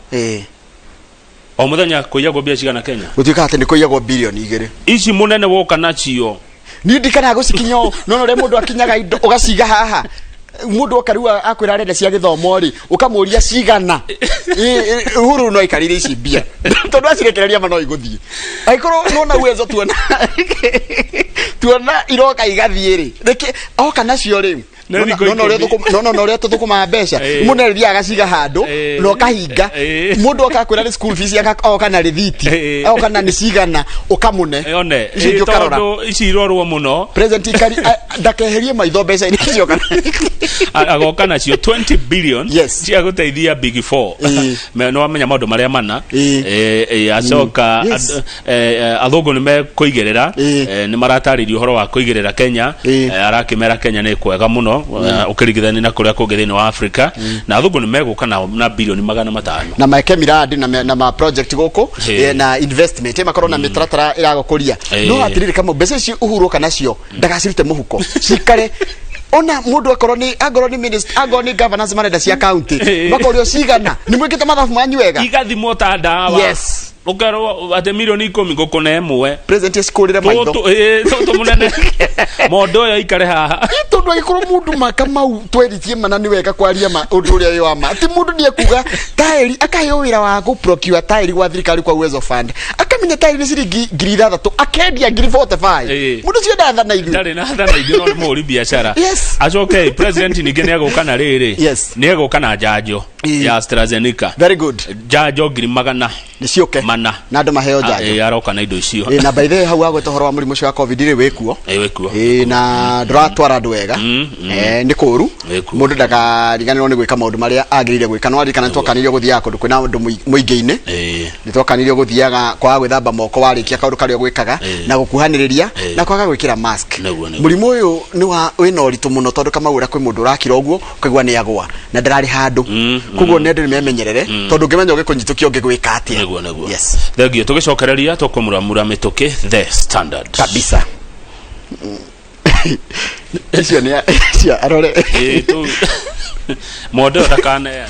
O mũthenya kũiyagwo mbia cigana Kenya? Gũtuĩka atĩ nĩ kũiyagwo bilioni 2. Ici mũnene woka nacio. Niĩ ndikanaga gũcikinya ũũ. No ũrĩa mũndũ akinyaga indo ũgaciga haha. Mũndũ oka rĩu akwĩra arenda cia gĩthomo rĩ, ũkamũria cigana. Uhuru no aikarĩire ici mbia. Tondũ acirekereria ma no igũthiĩ. Angĩkorwo nona uwezo tuona iroka igathiĩ rĩ. Reke oka nacio rĩ. Nĩ thikũ Nona ũrĩa ikũmi. nona ũrĩa tũthũkũmaga mbeca. Mũndũ nĩ athiaga agaciga handũ na ũkahinga. Mũndũ oka akwĩra nĩ school fees oka na rĩthiti. Oka na nĩ cigana ũkamũne. One, Icio ingĩ ũkarora. tondũ ici irorwo mũno. President Ikari ndakeherie maitho mbeca-inĩ icio kana. Agoka nacio 20 billion cia gũteithia big four. Nĩ wamenya maũndũ marĩa mana. Acoka athũngũ nĩ mekũigĩrĩra, nĩ maratarĩria ũhoro wa kũigĩrĩra Kenya. Arakĩmera Kenya nĩ kwega mũno ũkĩringithania na kũrĩa kũngĩ thĩinĩ wa Afrika, na athũngũ nĩ megũka na bilioni 500 na meke miradi na ma project gũkũ na investment makorwo na mĩtaratara ĩragũkũria. No atĩrĩrĩ kama mbeca ici Uhuru oka nacio ndagacirute mũhuko cikare ona mũndũ akorwo nĩ angorwo nĩ minister angorwo nĩ governors marenda cia county makorio cigana nĩ mwĩkĩte mathabu manyu wega igathimwo ta ndawa. Yes. Ũkerwo atĩ milioni 10 ngũkũne ĩmwe. President acikũrĩre maitho. Tũtũ mũnene mondo ũyũ aikare haha. Tondũ angĩkorwo mũndũ maka mau tweritie mana nĩ wega kwaria ma ũndũ ũrĩa wĩ wa ma atĩ mũndũ nĩ ekuga taĩri akaheo wĩra wa gũ procure taĩri gwa thirikari kwa Uwezo Fund akamenya taĩri nĩ ciringi 6,000 akendia ngiri 45. Mũndũ ũcio ndathana ithuĩ. Ndarĩ na thana ithuĩ no nĩ mũhũri biacara. Yes. Acoke president ningĩ nĩ egũka na rĩrĩ. Nĩ egũka na njanjo ya AstraZeneca. Very good. Njanjo ngiri magana nĩ ciũke mana na andũ maheo njanjo. Aroka na indo icio. Na by the way hau agweta ũhoro wa mũrimũ ũcio wa covid rĩ wĩkuo. Wĩkuo. Na ndũratwara andũ wega. Nĩ kũũru mũndũ ndakariganĩrwo nĩ gwĩka maũndũ marĩa agĩrĩire gwĩka. No aririkana nĩ twakanirio gũthiaga kũndũ kwĩna andũ mũingĩ-inĩ. Nĩ twakanirio gũthiaga kwaga gwĩthamba moko warĩkia kaũndũ karĩa ũgwĩkaga na gũkuhanĩrĩria na kwaga gwĩkĩra mask. Nĩguo. Mũrimũ ũyũ nĩ wa wĩna ũritũ mũno tondũ kama ũrĩa kwĩ mũndũ ũrakira ũguo ũkaigua nĩ agwa na ndararĩ handũ. Koguo nĩ andũ nĩ memenyerere, tondũ ũngĩmenya ũgĩkũnyitũkia ũngĩgwĩka atĩa. Nĩguo, nĩguo. Yes. Thengio. Tũgĩcokereria tũkũmuramura mĩtũkĩ The Standard. Kabisa. Icio nĩ icio arore. Ĩĩ, mwende ũyũ ndakaneane.